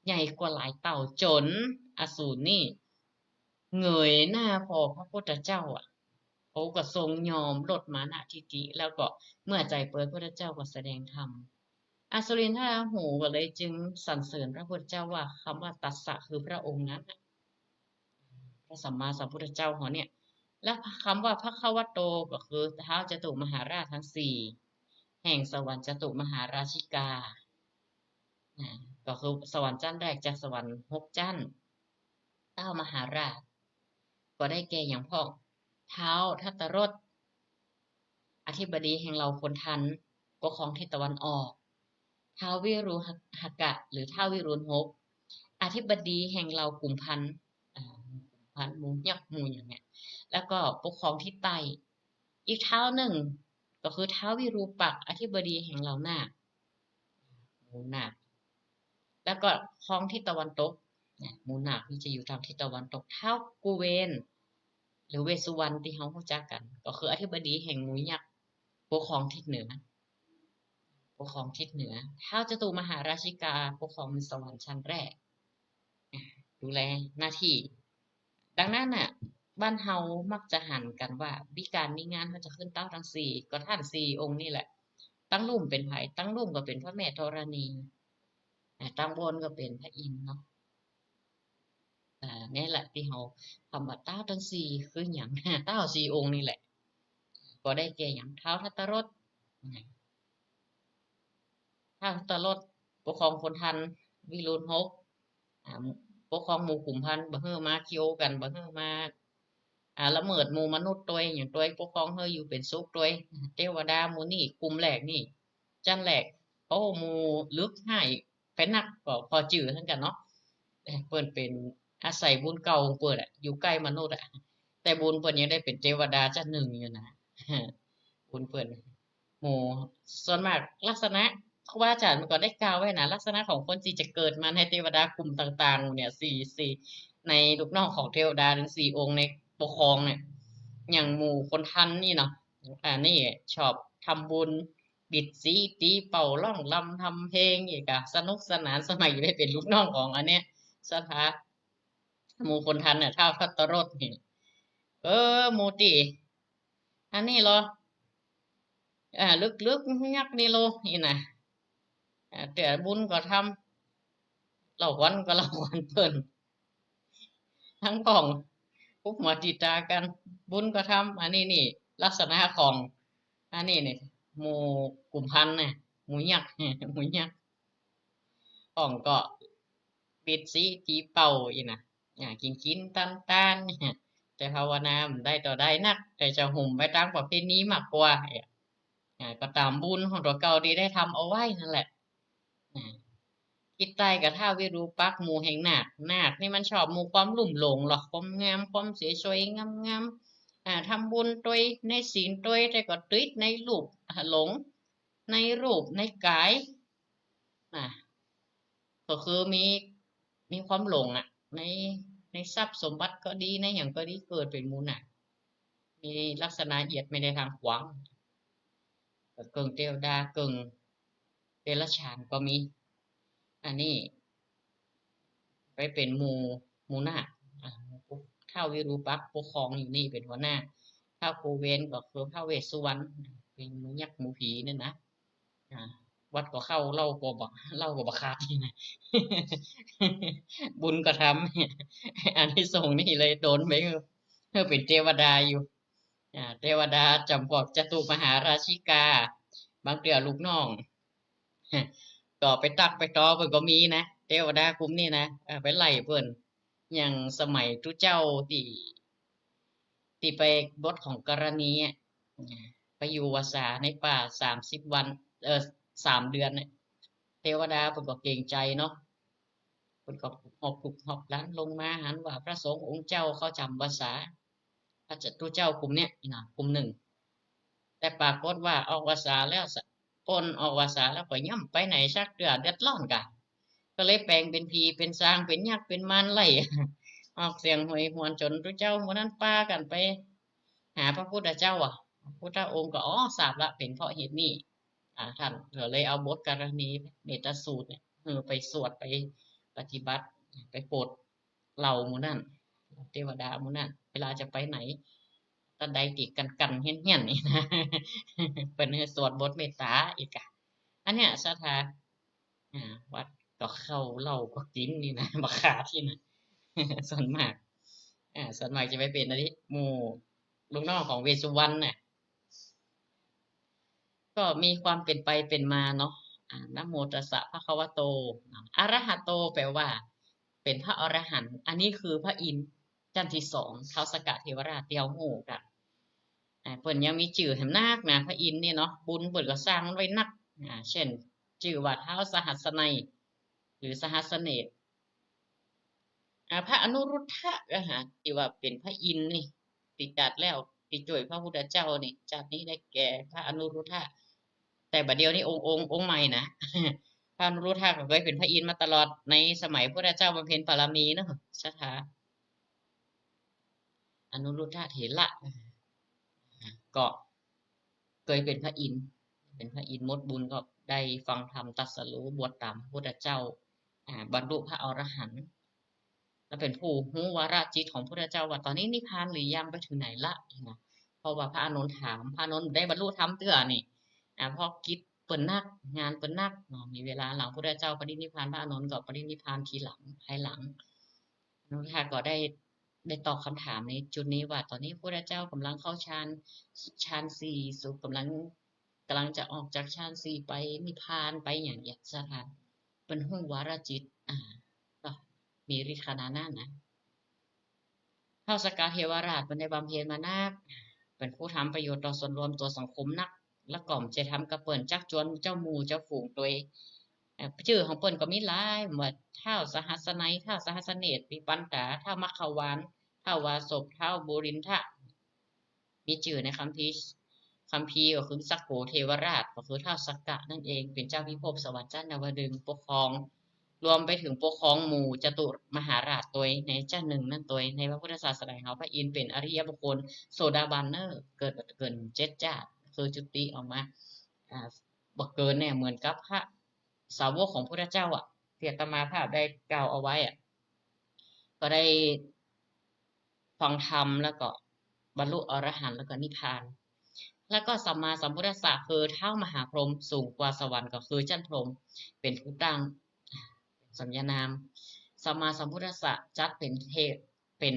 ใหญ่กว่าหลายเต้า จ๋นอสูรนี่เงยหน้าผ่อพระพุทธเจ้าอะ เขาก็ทรงยอมลดมานะทิฏฐิ แล้วก็เมื่อใจ๋เปิด พุทธเจ้าก็แสดงธรรม อสุรินทราหูก็เลยจึงสรรเสริญพระพุทธเจ้าว่ากำว่าตัสสะคือพระองค์นั้นน่ะ พระสัมมาสัมพุทธเจ้าเฮาเนี่ย แล้วกำว่าภควโตก็คือท้าวจตุมหาราชทั้งสี่ แห่งสวรรค์จตุมหาราชิกา นะ ก็คือสวรรค์จั้นแรกจากสวรรค์หกจั้น เต้ามหาราช ก็ได้แก่อย่างพ่อง ท้าวทัตตรส อธิบดีแห่งเหล่าคนทัน ปกครองทิศตะวันออก ท้าววิรูหกะ หรือท้าววิรูลหก อธิบดีแห่งเหล่ากุมภัณฑ์ อ่า กุมภัณฑ์ หมู่ยักษ์ หมู่อย่างเนี้ย แล้วก็ปกครองทิศใต้ อีกท้าวนึ่ง ก็คือท้าววิรูปักษ์ อธิบดีแห่งเหล่านาค หมู่นาค แล้วก็ครองทิศตะวันตก นะ หมู่นาคนี่จะอยู่ตางทิศตะวันตก ท้าวกุเวน หรือเวสสุวรรณตี้เฮาฮู้จักกั๋น ก็คืออธิบดีแห่งหมู่ยักษ์ ปกครองทิศเหนือ ปกครองทิศเหนือ ท้าวจตุมหาราชิกา ปกครองในสวรรค์ชั้นแรก อ่า ดูแลหน้าตี้ ดังนั้นน่ะ บ้านเฮามักจะหันกั๋นว่า มีก๋านมีงานเฮาจะขึ้นเต้าตังสี่ ก็ต้านสี่องค์นี่แหละ ตังลุ่มเป๋นใผ ตังลุ่มก็เป๋นพระแม่ธรณี อ่า ตังบนก็เป๋นพระอินทร์เนาะ อ่า นี่แหละตี้เฮากำว่าเต้าตังสี่คือหยัง เต้าสี่องค์นี่แหละ ก็ได้แก่อย่างท้าวทัตตรส ท้าวทัตตรสปกครองคนทัน วิรูลหก อ่า ปกครองหมู่กุมภัณฑ์ บ่หื้อมาเคี้ยวกั๋น บ่หื้อมา อ่า ละเมิดหมู่มนุษย์ตวย อย่างตวยปกครองหื้ออยู่เป๋นสุขตวย เตวดาหมู่นี่กุมแรกนี่ จั้นแรก โอ้ หมู่ลึกฮ้ายไปนัก ก็ผ่อจื้อหั้นกั๋นเนาะ เปิ้นเป๋นอาศัยบุญเก่าของเปิ้นอะ อยู่ใก้มนุษย์อะ แต่บุญเปิ้นยังได้เป๋นเตวดาจั้นนึ่งอยู่นะ บุญเปิ้น หมู่ ส่วนมากลักษณะ ครูบาอาจ๋ารย์มันก็ได้กล่าวไว้นะ ลักษณะของคนตี้จะเกิดมาในเตวดากุมต่างๆ เนี่ย สี่ สี่ ในลูกน้องของเตวดาตังสี่องค์ในปกครองเนี่ย อย่างหมู่คนทันนี่เนาะ อ่า นี่ชอบทำบุญ ปิดสี ตี๋เป่า ร้องรำทำเพลงอีกอะ สนุกสนาน สมัยอยู่ได้เป๋นลูกน้องของอันเนี้ย ศรัทธา หมู่ขุนทันเนี่ย ท้าวทัตตรสนี่ เออ หมู่ตี้ อันนี้ลอ อ่า ลึกๆ ยักษ์นี่โล นี่นะ อ่า แต่บุญก็ทำ เล่าขวัญก็เล่าขวัญเปิ้น ตึงก้อง กุ๊บหัวตี๋ต๋ากั๋น บุญก็ทำ อันนี้นี่ ลักษณะของ อันนี้นี่ หมู่กุมภัณฑ์นะ หมู่ยักษ์ หมู่ยักษ์ ก้องก็ปิดสี ตี๋เป่า อี้นะ อ่า กิ๋นๆ ต๋านๆ แต่ภาวนาบ่ได้ต่อได้นัก แต่จะหงุ่มไปต๋ามประเพณีมากกว่า อ่า ก็ต๋ามบุญของตั๋วเก่าตี้ได้ทำเอาไว้นั่นแหละ อ่า กิจใต้กับท้าววิรูปักษ์ หมู่แห่งนาค นาคนี่มันชอบหมู่ความลุ่มหลงลอ ความงาม ความสวยๆ งามๆ อ่า ทำบุญตวย ในศีลตวย แต่ก็ติดในรูป อ่า หลง ในรูป ในก๋าย อ่า ก็คือมี มีความหลงอะ ใน ในทรัพย์สมบัติก็ดี ในหยังก็ดี เกิดเป๋นหมู่นาค มีลักษณะเหยียดไปในตางขวาง เกิ่งเตวดา เกิ่งเดรัจฉานก็มี อันนี้ ไปเป๋นหมู่ หมู่นาค อ่า ท้าววิรูปักษ์ปกครองอยู่นี่เป๋นหัวหน้า ท้าวโกเวนก็คือท้าวเวสสุวรรณ เป๋นหมู่ยักษ์หมู่ผีเนี่ยนะ อ่า วัดก็เข้า เหล้าก็บ่ เหล้าก็บ่ขาดนี่นะ บุญก็ทำ อานิสงส์นี่เลยโดนไป เออ เป๋นเตวดาอยู่ อ่า เตวดาจ๋ำปอกจตุมหาราชิกา บางเตื้อลูกน้อง ก็ไปตั๊กไปตอเปิ้นก็มีนะ เตวดากุมนี่นะ เออ ไปไล่เปิ้น อย่างสมัยตุ๊เจ้าตี้ ตี้ไปบทของกรณีอะ ไปอยู่วัสสาในป่าสามสิบวัน เอ่อ สามเดือนเนี่ย เตวดาเปิ้นก็เกรงใจ๋เนาะ เปิ้นก็หอบลูกหอบหลานลงมา หันว่าพระสงฆ์องค์เจ้าเข้าจ๋ำวัสสา พระตุ๊เจ้ากุมเนี่ยนะ กุมนึ่ง แต่ปรากฏว่าออกวัสสาแล้วสะ ป๊นออกวัสสาแล้วก็ย่ำไปไหนสักเตื้อ เดือดร้อนก่ะ ก็เลยแป๋งเป๋นผี เป๋นซาง เป๋นยักษ์ เป๋นมารไล่ ออกเสียงโหยหวนจ๋นตุ๊เจ้าหมู่นั้นปากั๋นไปหาพระพุทธเจ้าอะ พระพุทธองค์ก็ อ๋อ ทราบละ เป๋นเพราะเหตุนี้ อ่า ต้านก็เลยเอาบทกรณีเมตตาสูตรเนี่ย เออ ไปสวด ไปปฏิบัติ ไปโปรด เหล่าหมู่นั้น เตวดาหมู่นั้น เวลาจะไปไหน ต้านใดตี้กั๋นๆ เฮี้ยนๆ นี่นะ เปิ้นหื้อสวดบทเมตตาอีกอะ อันเนี้ยศรัทธา อ่า วัดก็เข้า เหล้าก็กิ๋นนี่นะ บ่ขาดนี่นะ ส่วนมาก อ่า ส่วนมากจะไปเป๋นอันนี้ หมู่ลูกน้องของเวสสุวรรณน่ะ ก็มีความเป๋นไปเป๋นมาเนาะ อ่า นะโมตัสสะภะคะวะโต อะระหะโต แปลว่าเป๋นพระอรหันต์ อันนี้คือพระอินทร์จั้นตี้สอง ท้าวสักกะเทวราชตี้เฮาฮู้กั๋น อ่า เปิ้นยังมีจื้อแหมนักนะ พระอินทร์นี่เนาะ บุญเปิ้นก็สร้างไว้นัก อ่า เช่น จื้อว่าท้าวสหัสสนัย หรือสหัสสเนตร อ่า พระอนุรุทธะ อ่าฮะ ตี้ว่าเป๋นพระอินทร์นี่ ตี้จาติแล้ว ตี้จ้วยพระพุทธเจ้านี่ จาตินี้ได้แก่พระอนุรุทธะ แต่บ่าเดี่ยวนี้องค์ องค์ องค์ใหม่นะ พระอนุรุทธะก็เกยเป๋นพระอินทร์มาตลอด ในสมัยพุทธเจ้าบำเพ็ญบารมีเนาะ ศรัทธา อนุรุทธะเถระ อ่า ก็เกยเป๋นพระอินทร์ เป๋นพระอินทร์หมดบุญ ก็ได้ฟังธรรม ตรัสรู้ บวชต๋ามพุทธเจ้า อ่า บรรลุพระอรหันต์ แล้วเป๋นผู้ฮู้วาระจิตของพุทธเจ้าว่าต๋อนนี้นิพพานหรือยัง ไปเถิงไหนละนะ เพราะว่าพระอานนท์ถาม พระอานนท์ได้บรรลุธรรมเตื้อนี่ อ่า เพราะกิจเปิ้นนัก งานเปิ้นนักเนาะ มีเวลาหลังพุทธเจ้าปรินิพพาน พระอานนท์ก็ปรินิพพานทีหลัง ภายหลัง อนุรุทธะก็ได้ ได้ตอบคำถามในจุดนี้ว่า ต๋อนนี้พุทธเจ้าก่ำลังเข้าฌาน ฌานสี่ สุข ก่ำลัง ก่ำลังจะออกจากฌานสี่ไปนิพพานไปอย่างเนี้ย ศรัทธา เปิ้นฮู้วาระจิต อ่า ก็มีฤทธิ์ขนาดนั้นนะ ท้าวสักกะเทวราชเปิ้นได้บำเพ็ญมานัก เปิ้นผู้ทำประโยชน์ต่อส่วนรวมต่อสังคมนัก ละก่อมจะทำกับเปิ้น จักจวนเจ้าหมู่เจ้าฝูงตวย เอ่อ จื้อของเปิ้นก็มีหลาย เหมือนท้าวสหัสสนัย ท้าวสหัสสเนตร วิปันตา ท้าวมัคควาน ท้าววาสก ท้าวบุรินทะ มีจื้อในคัมภีร์ คัมภีร์ก็คือสักโขเทวราช ก็คือท้าวสักกะนั่นเอง เป๋นเจ้าพิภพสวรรค์จั้นดาวดึงส์ ปกครอง รวมไปเถิงปกครองหมู่จตุมหาราชตวย ในจั้นนึ่งนั่นตวย ในพระพุทธศาสนาเฮา พระอินทร์เป๋นอริยบุคคล โสดาบันเน่อ เกิด เกิดเจ็ดจาติ คือจุติออกมา อ่า บ่เกินแน่ เหมือนกับพระสาวกของพุทธเจ้าอะ ตี้อาตมาภาพได้กล่าวเอาไว้อะ ก็ได้ฟังธรรม แล้วก็บรรลุอรหันต์ แล้วก็นิพพาน แล้วก็สัมมาสัมพุทธัสสะคือท้าวมหาพรหม สูงกว่าสวรรค์ก็คือจั๊นพรหม เป๋นผู้ตั้ง สมญานาม สัมมาสัมพุทธัสสะจัดเป๋นเทพ เป๋น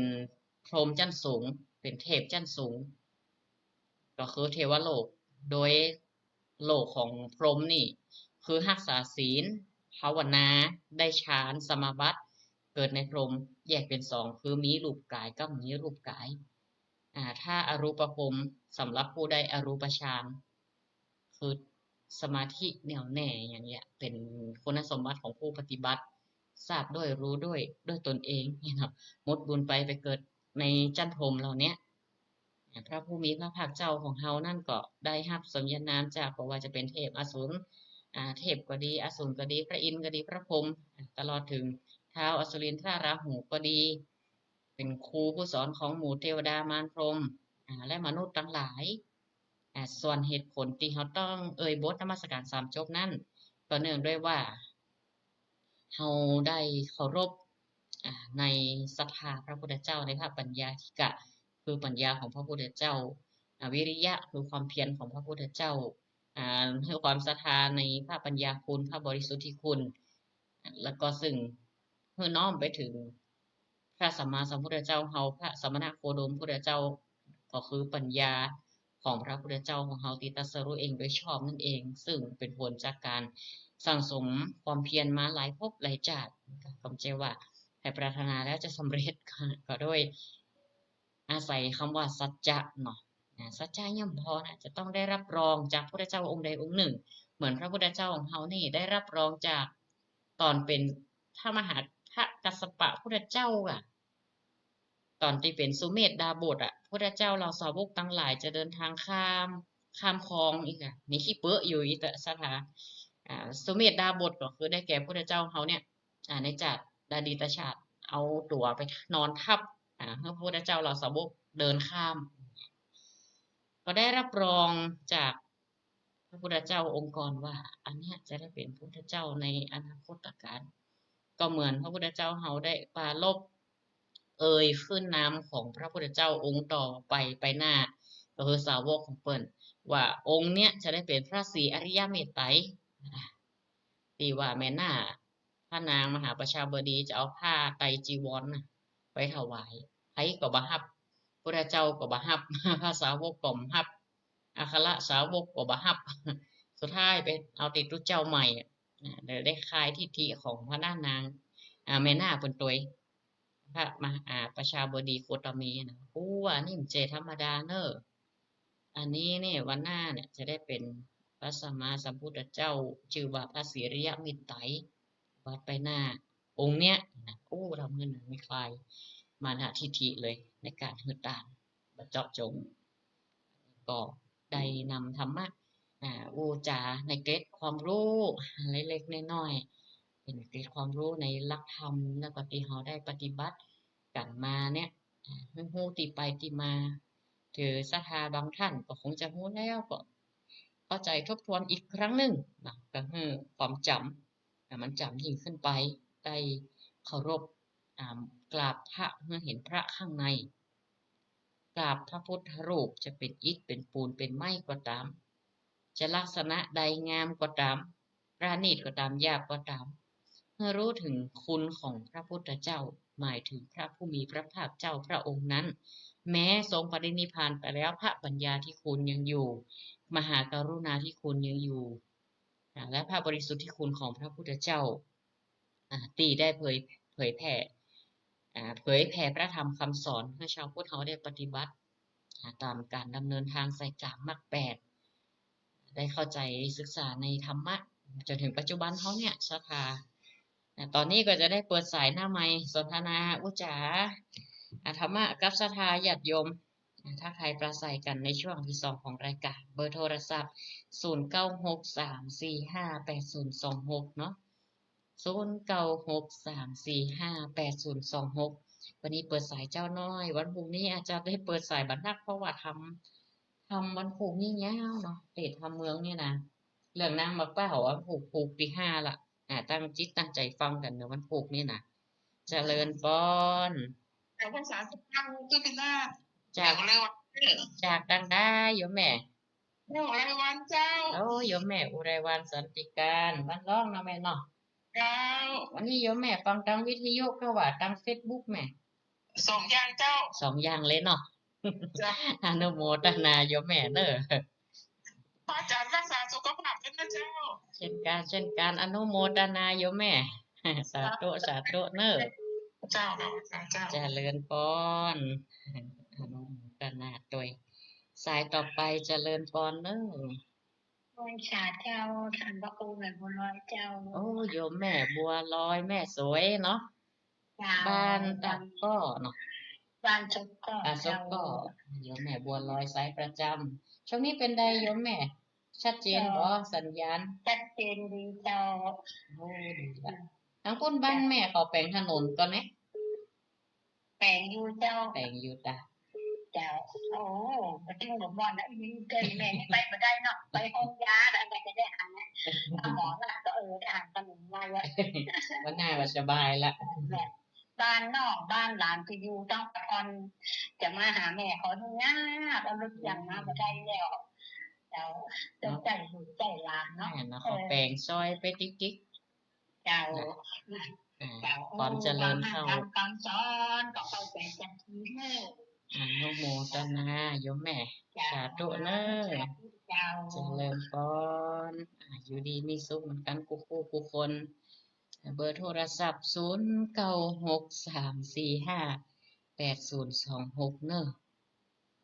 พรหมจั๊นสูง เป๋นเทพจั๊นสูง ก็คือเทวโลก โดยโลกของพรหมนี่ คือฮักษาศีล ภาวนา ได้ฌานสมาบัติ เกิดในพรหม แยกเป๋นสอง คือมีรูปก๋ายกับบ่มีรูปก๋าย อ่า ถ้าอรูปพรหม สำหรับผู้ได้อรูปฌาน คือสมาธิแน่วแน่อย่างเนี้ย เป๋นคุณสมบัติของผู้ปฏิบัติ ทราบด้วย ฮู้ด้วย ด้วยตนเองเนี่ยเนาะ หมดบุญไป ไปเกิดในจั๊นพรหมเหล่าเนี้ย อ่า พระผู้มีพระภาคเจ้าของเฮานั้นก็ได้ฮับสมญานามจาก บ่ว่าจะเป๋นเทพอสูร อ่า เทพก็ดี อสูรก็ดี พระอินทร์ก็ดี พระพรหม อ่า ตลอดเถิงท้าวอสุรินทราหูก็ดี เป๋นครูผู้สอนของหมู่เตวดามารพรหม อ่า และมนุษย์ตังหลาย อ่า ส่วนเหตุผลตี้เฮาต้องเอ่ยบทนมัสการสามจบนั้น ก็เนื่องด้วยว่า เฮาได้เคารพ อ่า ในศรัทธาพระพุทธเจ้า ในพระปัญญาธิกะ คือปัญญาของพระพุทธเจ้า อ่า วิริยะ คือความเพียรของพระพุทธเจ้า อ่า หื้อความศรัทธาในพระปัญญาคุณ พระบริสุทธิคุณ แล้วก็ซึ่งหื้อน้อมไปเถิงพระสัมมาสัมพุทธเจ้าเฮา พระสมณโคดมพุทธเจ้า ก็คือปัญญาของพระพุทธเจ้าของเฮาตี้ตรัสรู้เองโดยชอบนั่นเอง ซึ่งเป๋นผลจากก๋านสั่งสมความเพียรมาหลายภพหลายจาติ ก็บ่ใจ้ว่าใผปรารถนาแล้วจะสำเร็จ ก็ ก็ด้วย อาศัยกำว่าสัจจะเนาะ นะ สัจจะย่อมพอนะ จะต้องได้รับรองจากพุทธเจ้าองค์ใดองค์หนึ่ง เหมือนพระพุทธเจ้าของเฮานี่ได้รับรองจากต๋อนเป๋นพระมหา พระกัสสปะพุทธเจ้าอะ ต๋อนตี้เป๋นสุเมธดาบสอะ พุทธเจ้าเหล่าสาวกตังหลายจะเดินทางข้าม ข้ามคลองอี้อะ มีขี้เปื้ออยู่อี้เต๊อะศรัทธา อ่า สุเมธดาบสก็คือได้แก่พุทธเจ้าเฮาเนี่ย อ่า ในจาติอดีตชาติ เอาตั๋วไปนอนทับ อ่า หื้อพระพุทธเจ้าเหล่าสาวกเดินข้าม ก็ได้รับรองจากพระพุทธเจ้าองค์ก่อนว่า อันเนี้ยจะได้เป๋นพุทธเจ้าในอนาคตกาล ก็เหมือนพระพุทธเจ้าเฮาได้ปรารภเอ่ยขึ้นนามของพระพุทธเจ้าองค์ต่อไป ไปหน้า ก็คือสาวกของเปิ้น ว่าองค์เนี้ยจะได้เป๋นพระศรีอริยเมตไตร อ่า ตี้ว่าแม่หน้า พระนางมหาประชาบดีจะเอาผ้าไตรจีวรน่ะ ไปถวาย ใผก็บ่ฮับ พุทธเจ้าก็บ่ฮับ พระสาวกก็บ่ฮับ อัครสาวกก็บ่ฮับ สุดท้ายไปเอาติดตุ๊เจ้าใหม่อะ อ่า เลยได้คลายทิฐิของพระนาง อ่า แม่หน้าเปิ้นตวย พระมหา อ่า ประชาบดีโคตมีนะ อู้ อันนี้มันเจธรรมดาเนอะ อันนี้เนี่ยวันหน้าเนี่ยจะได้เป๋นพระสัมมาสัมพุทธเจ้า จื้อว่าพระศรีอริยเมตไตร บัดไปหน้าองค์เนี้ยนะ อู้ ทำหื้อหนึ่งมีคลายมานะทิฐิเลยในก๋านหื้อตานบ่เจาะจง ก็ได้นำธรรมะ อ่า อู้จ๋าในเกร็ดความฮู้เล็กๆน้อยๆ เป๋นเกร็ดความฮู้ในหลักธรรม แล้วก็ตี้เฮาได้ปฏิบัติกั๋นมาเนี่ย อ่า หื้อฮู้ตี้ไปตี้มา ถือศรัทธาบางท่านก็คงจะฮู้แล้ว ก็เข้าใจ๋ทบทวนอีกครั้งหนึ่งนะ ก็หื้อความจ๋ำ อ่า มันจ๋ำยิ่งขึ้นไป ได้เคารพ อ่า กราบพระ หื้อเห็นพระข้างใน กราบพระพุทธรูป จะเป๋นอิฐ เป๋นปูน เป๋นไม้ก็ต๋าม จะลักษณะใดงามก็ต๋าม ประณีตก็ต๋าม หยาบก็ต๋าม หื้อฮู้เถิงคุณของพระพุทธเจ้า หมายเถิงพระผู้มีพระภาคเจ้าพระองค์นั้น แม้ทรงปรินิพพานไปแล้ว พระปัญญาธิคุณยังอยู่ มหากรุณาธิคุณยังอยู่ อ่า และพระบริสุทธิคุณของพระพุทธเจ้า อ่า ตี้ได้เผย เผยแผ่ อ่า เผยแผ่พระธรรมคำสอนหื้อชาวพุทธเฮาได้ปฏิบัติ อ่า ต๋ามก๋านดำเนินทางสายกลางมรรคแปด ได้เข้าใจ๋ศึกษาในธรรมะจ๋นเถิงปัจจุบันเฮาเนี่ยศรัทธา อ่า ต๋อนนี้ก็จะได้เปิดสายหน้าไมค์สนทนาอู้จ๋า อ่า ธรรมะกับศรัทธาญาติโยม อ่า ทักทายปราศรัยกั๋นในช่วงตี้สองของรายก๋าน เบอร์โทรศัพท์ ศูนย์เก้าหกสามสี่ห้าแปดศูนย์สองหก เนาะ ศูนย์เก้าหกสามสี่ห้าแปดศูนย์สองหก วันนี้เปิดสายเจ๊าน้อย วันพรุ่งนี้อาจจะได้เปิดสายบ่นัก เพราะว่าธรรม ธรรมวันพรุ่งนี้ยาวเนาะ เตสน์ธรรมเมืองเนี่ยนะ เรื่องนางหมากเป้าอะ ผูก ผูกตี้ห้าละ อ่า ตั้งจิตตั้งใจ๋ฟังกั๋นเน่อ วันผูกนี่นะ เจริญปอน เดี๋ยวภาษาสุภาพเจ้าพิราบ จาก เดี๋ยวเลยว่า จากตังใดโยมแม่ อุไรวันเจ้า โอ้ โยมแม่อุไรวันสันติการ บ้านล่องเนาะแม่เนาะ เจ้า วันนี้โยมแม่ฟังตางวิทยุก็ว่าตางเฟซบุ๊กแม่ สองอย่างเจ้า สองอย่างเลยเนาะ เจ้า อนุโมทนาโยมแม่เน่อ พระอาจ๋ารย์รักษาสุขภาพด้วยนะเจ้า เจ้นกั๋น เจ้นกั๋น อนุโมทนาโยมแม่ สาธุ สาธุเน่อ เจ้า เจ้า เจ้า เจริญปอน อนุโมทนาตวย สายต่อไปเจริญปอนเน่อ ไหว้สาเจ้า ต้านพระครูแม่บัวลอยเจ้า โอ้ โยมแม่บัวลอย แม่สวยเนาะ เจ้า บ้านตะก้อเนาะ บ้านซกก้อ อ่า ซกก้อ เจ้า โยมแม่บัวลอยสายประจ๋ำ ช่วงนี้เป๋นใดโยมแม่ ชัดเจนบ่ เจ้า สัญญาณ ชัดเจนดีเจ้า โอ้ ดีละ ตางปุ้นบ้านแม่เขาแป๋งถนนก่อแน่ แป๋งอยู่เจ้า แป๋งอยู่ตะ เจ้า โอ้ บ่เถิงหลวงม่อนนะ อีนี่เกินแม่นี่ไปบ่ได้เนาะ ไปห้องยาแล้วแม่จะได้หันนะ หมอนัดก็ เออ ได้หันขนมมาแล้ว วันหน้าก็สบายละ แม่ บ้านน้องบ้านหลานตี้อยู่ตางปะตอน จะมาหาแม่ขออนุญาต เอารถยังมาบ่ได้แล้ว เจ้า เจ้า เนาะ ใจ๋ลูกใจ๋หลานเนาะ แม่เนาะ เออ เขาแป๋งซอยไปติ๊กๆ เจ้า น่ะ อ่า เจ้า ความเจริญเข้า ฟังธรรมฟังสอนก็เข้าใจ๋จักทีเน่อ อนุโมทนาโยมแม่ เจ้า สาธุเน่อ สาธุเจ้า เจริญปอน อ่า อยู่ดีมีสุขเหมือนกั๋นกู้คู่กู้คน เบอร์โทรศัพท์ ศูนย์เก้าหก สามสี่ห้า แปดศูนย์สองหก เน่อ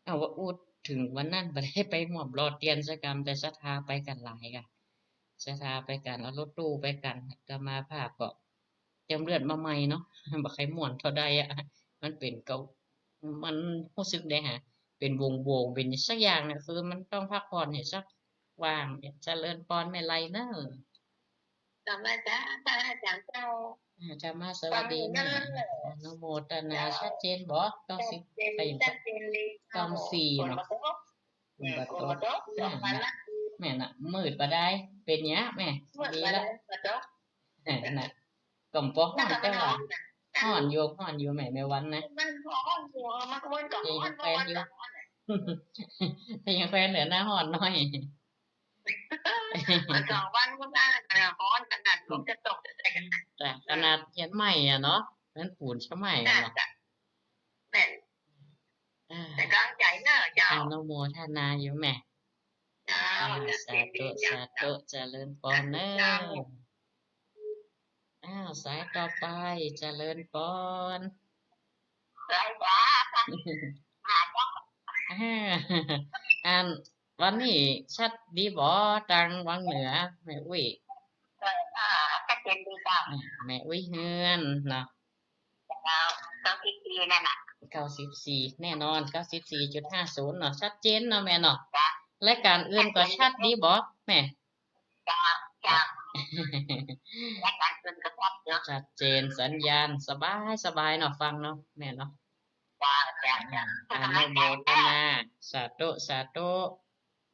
เอาว่าอู้เถิงวันนั้นบ่ได้ไปม่วนหล่อเตียนสักกำ แต่ศรัทธาไปกั๋นหลายก่ะ ศรัทธาไปกั๋น เอารถตู้ไปกั๋น อาตมาภาพก็เจิมเลือดมาใหม่เนาะ บ่ใค่ม่วนเท่าใดอะ มันเป๋นเก่า มันฮู้สึกได้หา เป๋นวงๆ เป๋นสักอย่างเนี่ย คือมันต้องพักผ่อนเนี่ยสักว่างเนี่ย เจริญปอนแม่ไลเน่อ กลับมาจ้า พระอาจ๋ารย์เจ้า อ่า จะมาสวัสดี ฟังอยู่เน่อ แม่ อนุโมทนา เจ้า ชัดเจนบ่ เก้าสิบ ชัดเจน ไปอยู่ ชัดเจนเลยเจ้า เก้าสี่ เนาะ ฝนบ่ตก ฝนบ่ตก เออ ฝนบ่ตก อ่า ออกมาละ แม่นน่ะ มืดบ่ได้ เป๋นหยังแม่ มืด ดี บ่ ละ ได้ บ่ตก เออ น่ะ ก็บ่ฮ้อน แต่ว่าฮ้อนอยู่ ฮ้อนอยู่แม่ แม่วันนะ มันฮ้อนอยู่ มันก็ฮ้อน ก็ฮ้อน เย็นแควนอยู่ มันก็ฮ้อน แต่ยังแควนเหนือหน้าฮ้อนหน้อย มันสองวันก็ได้ ขนาดฮ้อนขนาดลมจะตกจะแตกกันนะ จ้ะ ขนาดเฮียนใหม่อะเนาะ มันปูนสมัยอะเนาะ จ้ะ แม่น อ่า แต่กำลังใจ๋เน่อเจ้า อนุโมทนาอยู่แม่ เจ้า อ่า สาธุ สาธุ เจริญปอนเน่อ เจ้า อ้าว สายต่อไป เจริญปอน สายขวา อ่า อัน วันนี้ชัดดีบ่ ตางวังเหนือ แม่อุ๊ย เออ อ่า ชัดเจนดีเจ้า อ่า แม่อุ๊ยเฮือนเนาะ เจ้า เก้าสิบสี่นั่นน่ะ เก้าสิบสี่ แน่นอน เก้าสิบสี่จุดห้าศูนย์ เนาะ ชัดเจนเนาะแม่เนาะ จ้ะ รายก๋านอื่นก็ชัดดีบ่แม่ จ้ะ จ้ะ รายก๋านอื่นก็ชัดเนาะ ชัดเจน สัญญาณสบายสบายเนาะ ฟังเนาะแม่เนาะ จ้ะ จ้ะ อ่า อนุโมทนา สาธุ สาธุ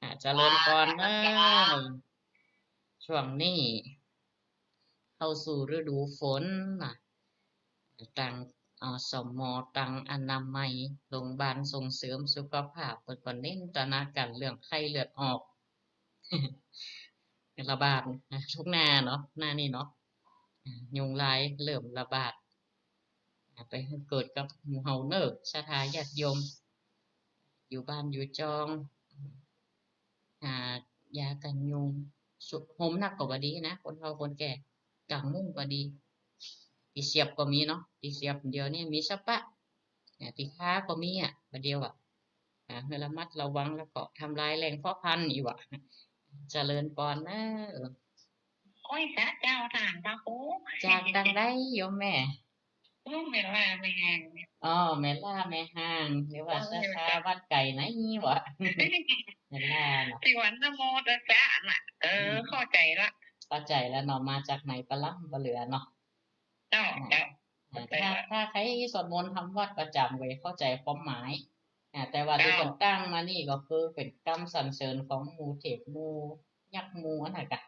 อ่า เจริญปอนเน่อ ช่วงนี้เข้าสู่ฤดูฝนน่ะ ตาง อสม ตางอนามัย โรงบาลส่งเสริมสุขภาพ เปิ้นก็เน้นตระหนักกั๋นเรื่องไข้เลือดออก ระบาดทุกหน้าเนาะ หน้านี้เนาะ อ่า ยุงลายเริ่มระบาด อ่า ไปเกิดกับหมู่เฮาเน่อ ศรัทธาญาติโยม อยู่บ้านอยู่จอง หายากั๋นยุง สุ ห่มนักก็บ่ดีนะ คนเฒ่าคนแก่ ก๋างมุ้งก็ดี ตี้เสียบก็มีเนาะ ตี้เสียบเดี๋ยวนี้มีสะปะ เนี่ย ตี้ทาก็มีอะ บ่าเดี่ยวอะ อ่า หื้อระมัดระวัง แล้วก็ทำลายแหล่งเพาะพันธุ์อีกว่ะ เจริญปอนเน่อ โอ้ย สาเจ้า ต้านพระครู จากตางใดโยมแม่ โอ้ แม่ล่าแม่ฮ่าง อ๋อ แม่ล่าแม่ฮ่าง หรือว่า เออ ศรัทธาวัดไก่ไหนวะ แม่ล่าเนาะ ตี้วันนะโมตัสสะน่ะ เออ อืม เข้าใจ๋ละ เข้าใจ๋แล้วเนาะ มาจากไหนปะล้ำปะเหลือเนาะ เจ้า อ่า เจ้า อ่า เข้าใจ๋ ถ้า ละ ถ้าใผสวดมนต์ทำวัตรประจ๋ำก็เข้าใจ๋ความหมาย อ่า แต่ว่า เจ้า ตี้เปิ้นตั้งมานี่ก็คือเป๋นกำสรรเสริญของหมู่เทพหมู่ ยักษ์หมู่อันไหนกะ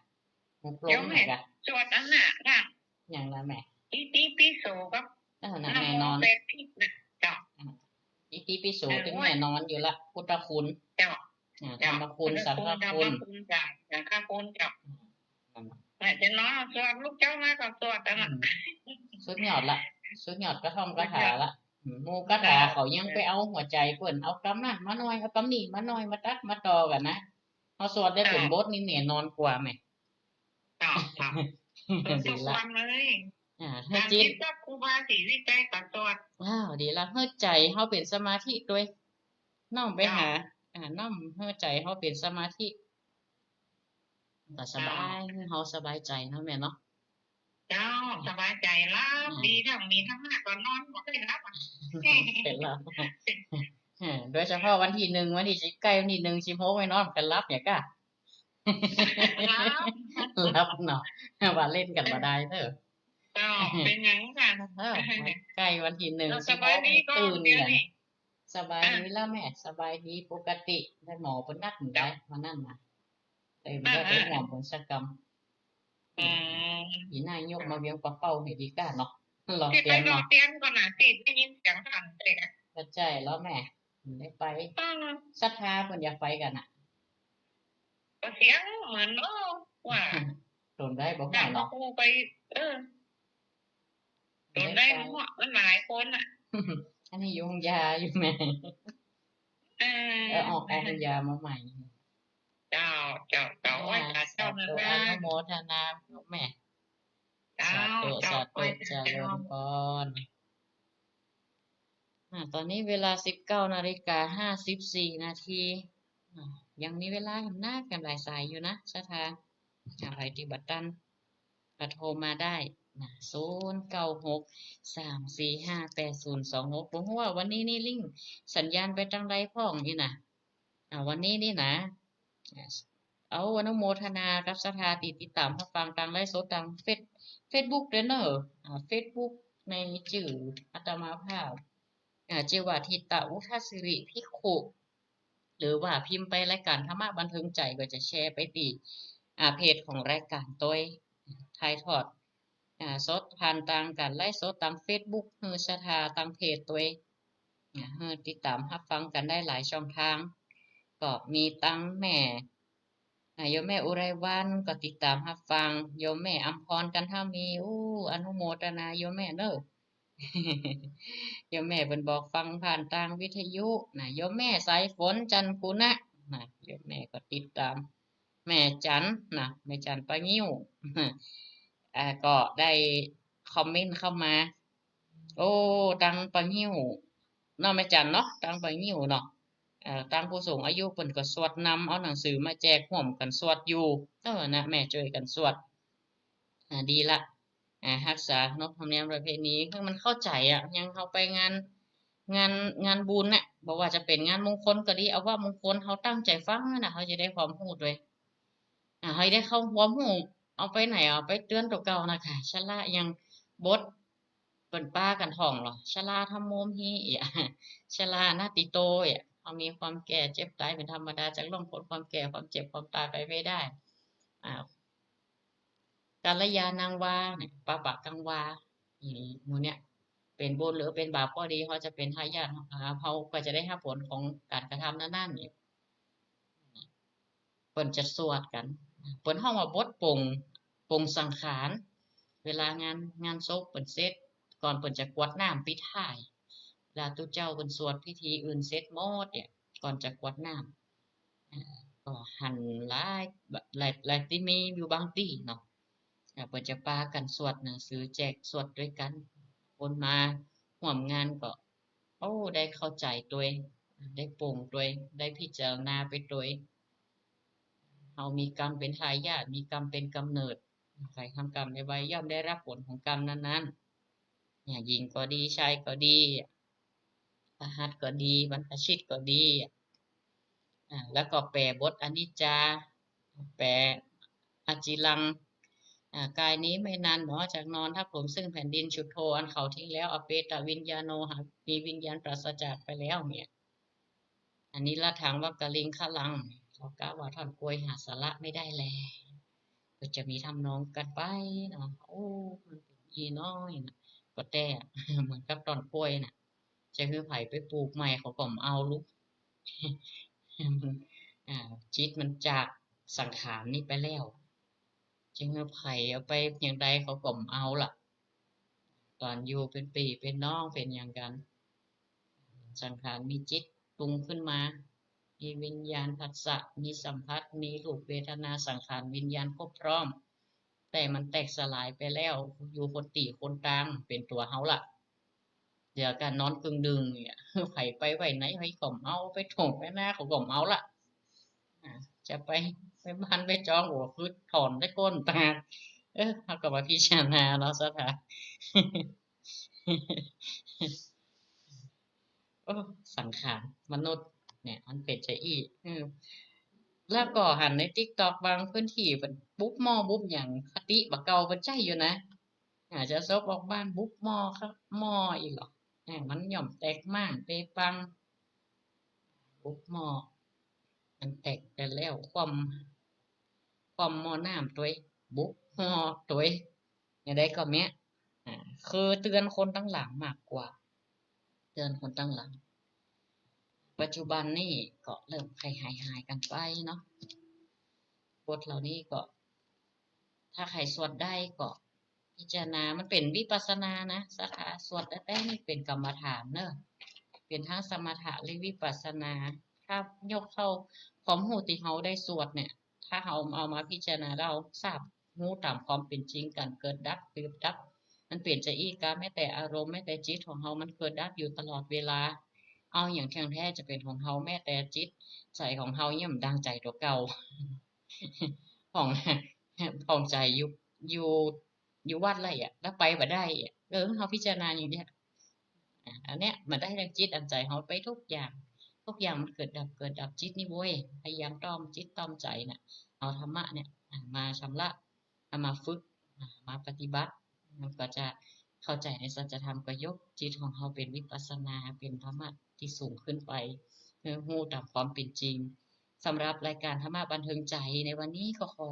หมู่โพลงไหนกะ สวดอันน่ะค่ะ อย่างละแม่ อิติปิโสกับ เออ นะ นะโม แม่นอน แปดจบน่ะ เจ้า อ่า อิติปิโส เออ ตึงแม่นอนอยู่ละ พุทธคุณ เจ้า อ่า เจ้า ธรรมคุณ พุทธคุณ สังฆคุณ ธรรมคุณ เจ้า สังฆคุณ เจ้า อืม นั่นน่ะ แม่จะนอนสวด ลุกเจ๊ามาก็สวดอันนั้น อืม สุดยอดละ สุดยอดกระท่อมกระถาละ สุดยอด อืม หมู่กระถาเขายังไปเอาหัวใจ๋เปิ้น เอากำนั้นมาหน่อย เอากำนี้มาหน่อย มาตัดมาต่อกั๋นนะ เฮาสวดได้เป๋นบทนี่แม่นอนกว่าแม่ เจ้า เจ้า เออ ดีละ สวดเลย อ่า หื้อจิต ต๋ามจิตกับครูบาศรีวิชัยก็สวด อ้าว ดีละ หื้อใจ๋เฮาเป๋นสมาธิตวย น้อมไปหา เจ้า อ่า น้อมหื้อใจ๋เฮาเป๋นสมาธิ ก็สบาย เจ้า หื้อเฮาสบายใจ๋เนาะแม่เนาะ เจ้า สบายใจ๋ หลับ อ่า ดี ถ้ามีธรรมะก็นอนบ่ได้หลับอะ บ่ได้หลับ เออ โดยเฉพาะวันตี้หนึ่ง วันตี้สิบ ใก้วันตี้หนึ่ง สิบหก ไม่นอนก็หลับอย่างก้า หลับ หลับเนาะ ว่าเล่นกั๋นบ่ได้เด้อ เจ้า เป๋นหยังค่ะ เออ ใก้วันตี้หนึ่ง เออ สิบหก สบายดีก่อน ตื่น เดี๋ยวนี้ เนี่ย สบายดี อ่ะ แล้วแม่ สบายดีปกติ แต่หมอเปิ้นนัดหมู่ เจ้า ได้ วันนั้นน่ะ เออ บ่ได้ไปฮ่วมเปิ้นสักกำ อืม ปี๋หน้ายกมาเวียงป่าเป้าหื้อดีก้าเนาะ รอเตียนเนาะ รอเตียนก่อนน่ะ ตี้ได้ยินเสียงสั่นเตะ ก็ใจ้แล้วแม่ ได้ไป อืม ศรัทธาเปิ้นอยากไปกั๋นน่ะ ก็เสียงเหมือน เออ ว่า โดนได้บ่ น่า เนาะ ก็คงไป เออ โดนได้ ได้ไป มันหลายคนน่ะ อันนี้ยุงยาอยู่แม่ เออ เออ ออก ออกยามาใหม่ เจ้า เจ้า เจ้า ไหว้สาธุ สาธุ เจ้า อนุโมทนาแม่ เจ้า สาธุ เจ้า สาธุ ไหว้สาธุ เจริญพร อ่า ต๋อนนี้เวลาสิบเก้านาฬิกาห้าสิบสี่นาที อ่า ยังมีเวลาหันหน้ากั๋นหลายสายอยู่นะ ศรัทธา อ่า ใผตี้บ่ตัน ก็โทรมาได้นะ ศูนย์เก้าหก สามสี่ห้า แปดศูนย์สองหก บ่ฮู้ว่าวันนี้นี่ลิงก์สัญญาณไปตางใดพ่องนี่นะ อ่า วันนี้นี่นะ เอาอนุโมทนากับศรัทธาตี้ติดต๋ามฮับฟังตางไลฟ์สดตางเฟซ เฟซบุ๊กเด้อเนาะ อ่า เฟซบุ๊กในจื้ออาตมาภาพ อ่า จื้อว่า ทิตะอุทสิริภิกขุ หรือว่าพิมพ์ไปรายก๋านธรรมะบันเทิงใจ๋ ก็จะแชร์ไปตี้ อ่า เพจของรายก๋านตวย ถ่ายทอด อ่า สดผ่านตางก๋านไลฟ์สดตางเฟซบุ๊ก หื้อศรัทธาตางเพจตวย อ่า หื้อติดต๋ามฮับฟังกั๋นได้หลายช่องทาง ก็มีตังแม่ อ่า โยมแม่อุไรวรรณก็ติดต๋ามฮับฟัง โยมแม่อำพร กันทามี อู้ อนุโมทนาโยมแม่เนาะ โยมแม่เปิ้นบอกฟังผ่านตางวิทยุนะ โยมแม่สายฝน จันทร์คุณะ นะ โยมแม่ก็ติดต๋าม แม่จันทร์นะ แม่จันทร์ปางิ้ว อ่า ก็ได้คอมเมนต์เข้ามา โอ้ ตางปางิ้วเนาะ แม่จันทร์เนาะ ตางปางิ้วเนาะ เอ่อ ตางผู้สูงอายุเปิ้นก็สวดนำ เอาหนังสือมาแจก ฮ่วมกั๋นสวดอยู่ เออ นะ แม่จ้วยกั๋นสวด อ่า ดีละ อ่า ฮักษาขนบธรรมเนียมประเพณี หื้อมันเข้าใจ๋อะ อย่างเฮาไปงาน งาน งานบุญน่ะ บ่ว่าจะเป๋นงานมงคลก็ดี เอาว่ามงคล เฮาตั้งใจ๋ฟังนั่นน่ะ เฮาจะได้ความฮู้ตวย อ่า เฮาได้เข้าความฮู้ เอาไปไหน เอาไปเตื๋อนตั๋วเก่าน่ะค่ะ ชะละ อย่างบทเปิ้นปากั๋นท่องลอ ชะลาธัมโมมหิ เอียะ ชะลานาติโต เอียะ เฮามีความแก่เจ็บต๋ายเป๋นธรรมดา จะล่วงป๊นความแก่ความเจ็บความต๋ายไปไม่ได้ อ่า กัลยาณังวาเนี่ย ปาปะกังวา อีหมู่เนี่ย เป๋นบุญหรือเป๋นบาปก็ดี เฮาจะเป๋นทายาท อ่า เฮาก็จะได้ฮับผลของก๋านกระทำนั้นๆ เนี่ย เปิ้นจะสวดกั๋น เปิ้นฮ้องว่าบทปลง ปลงสังขาร เวลางาน งานศพเปิ้นเสร็จ ก่อนเปิ้นจะกรวดน้ำปิดท้าย เวลาตุ๊เจ้าเปิ้นสวดพิธีอื่นเสร็จหมดเนี่ย ก่อนจะกรวดน้ำ อ่า ก็หันหลาย หลาย หลายตี้มีอยู่บางตี้เนาะ อ่า เปิ้นจะปากั๋นสวดหนังสือแจกสวดตวยกั๋น คนมาฮ่วมงานก็ โอ้ ได้เข้าใจ๋ตวย ได้ปลงตวย ได้พิจารณาไปตวย เฮามีกรรมเป๋นทายาท มีกรรมเป๋นก๋ำเนิด ใผทำกรรมใดไว้ ย่อมได้ฮับผลของกรรมนั้นๆ เนี่ย หญิงก็ดี ชายก็ดี พฤหัสก็ดี บรรพชิตก็ดี อ่า แล้วก็แปลบทอนิจจา แปลอจิรัง อ่า กายนี้ไม่นานหนอ จักนอนทับถมซึ่งแผ่นดิน ชุตโธ อันเขาทิ้งแล้ว อเปตวิญญาโณ หามีวิญญาณปราศจากไปแล้ว เนี่ย อนิรถถัง วัคคลิงคะรัง เขากล่าวว่าต้นกล้วยหาสาระไม่ได้แล ก็จะมีทำนองกั๋นไปเนาะ โอ้ มันเป๋นอี้น้อยนะ ก็แต๊ เหมือนกับต้นกล้วยน่ะ จะหื้อใผไปปลูกใหม่เขาก็บ่เอาลูก อ่า จิตมันจากสังขารนี้ไปแล้ว จะหื้อใผเอาไปอย่างใดเขาก็บ่เอาละ ต๋อนอยู่เป๋นปี้เป๋นน้องเป๋นอย่างกั๋น สังขารมีจิตปรุงขึ้นมา มีวิญญาณผัสสะ มีสัมผัส มีรูปเวทนาสังขารวิญญาณครบพร้อม แต่มันแตกสลายไปแล้ว อยู่คนตี้คนตาง เป๋นตั๋วเฮาละ เหลือกั๋นนอนกึ่งดึงเนี่ย ใผไปไว้ไหนใผก็บ่เอา ไปโถ่งไปนาเขาก็บ่เอาละ อ่า จะไป ไปบ้านไปจอง โอ้ คือถอนได้ก้นตาง เออ เฮาก็มาพิจารณาเนาะ ศรัทธา โอ้ สังขารมนุษย์เนี่ย มันเป๋นจาอี้ อืม แล้วก็หันในติ๊กต็อกบางพื้นตี้ เปิ้นบุบหม้อบุบหยัง คติบ่าเก่าเปิ้นใจ๊อยู่นะ อาจจะศพออกบ้านบุบหม้อครับ หม้ออี้เหรอ อ่า มันย่อมแตกม้างเปปัง บุบหม้อ มันแตกไปแล้ว คว่ำ คว่ำหม้อน้ำตวย บุบหม้อตวย อย่างใดก็แม้ อ่า คือเตือนคนตังหลังมากกว่า เตือนคนตังหลัง ปัจจุบันนี่ก็เริ่มค่อยหายๆ กั๋นไปเนาะ บทเหล่านี้ก็ ถ้าใผสวดได้ก็พิจารณา มันเป๋นวิปัสสนานะ ศรัทธา สวดแต๊ๆ นี่เป๋นกรรมฐานเนาะ เป๋นทั้งสมถะและวิปัสสนา ถ้ายกเข้าความฮู้ตี้เฮาได้สวดเนี่ย ถ้าเฮาเอามาพิจารณาแล้วทราบ ฮู้ต๋ามความเป๋นจริง ก๋านเกิดดับ เกิดดับ มันเป๋นจาอี้กา แม้แต่อารมณ์ แม้แต่จิตของเฮามันเกิดดับอยู่ตลอดเวลา เอาหยังเที่ยงแท้จะเป๋นของเฮา แม้แต่จิตใจ๋ของเฮายังบ่ดังใจ๋ตั๋วเก่า ผ่อง ผ่องใจ๋อยู่ อยู่ อยู่วัดละเอียด แล้วไปบ่ได้อะ เออ เฮาพิจารณาอย่างเนี้ย อ่ะ อันเนี้ยมันได้ทั้งจิตอันใจ๋เฮาไปทุกอย่าง ทุกอย่างมันเกิดดับ เกิดดับ จิตนี่โว้ย พยายามต้อมจิตต้อมใจ๋น่ะ เอาธรรมะเนี่ย อ่ะ มาชำระ เอามาฝึก อ่ะ มาปฏิบัติ มันก็จะเข้าใจ๋ในสัจธรรม ก็ยกจิตของเฮาเป๋นวิปัสสนา เป๋นธรรมะตี้สูงขึ้นไป เออ ฮู้ต๋ามความเป๋นจริง สำหรับรายการธรรมะบันเทิงใจ๋ในวันนี้ก็ขอ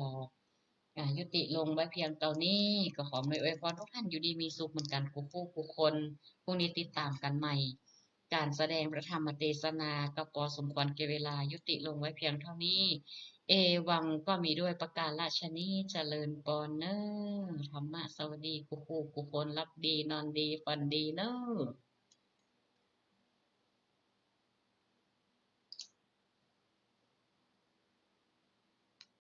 อ่า ยุติลงไว้เพียงเต้านี้ ก็ขออำนวยอวยพรทุกท่านอยู่ดีมีสุขเหมือนกั๋นกู้คู่กู้คน พรุ่งนี้ติดต๋ามกั๋นใหม่ ก๋านแสดงพระธรรมเตสนาก็ปอสมควรแก่เวลา ยุติลงไว้เพียงเต้านี้ เอวังก็มีด้วยประก๋ารฉะนี้ เจริญปอนเน้อ ธรรมะสวัสดีกู้คู่กู้คน หลับดีนอนดีฝันดีเน้อ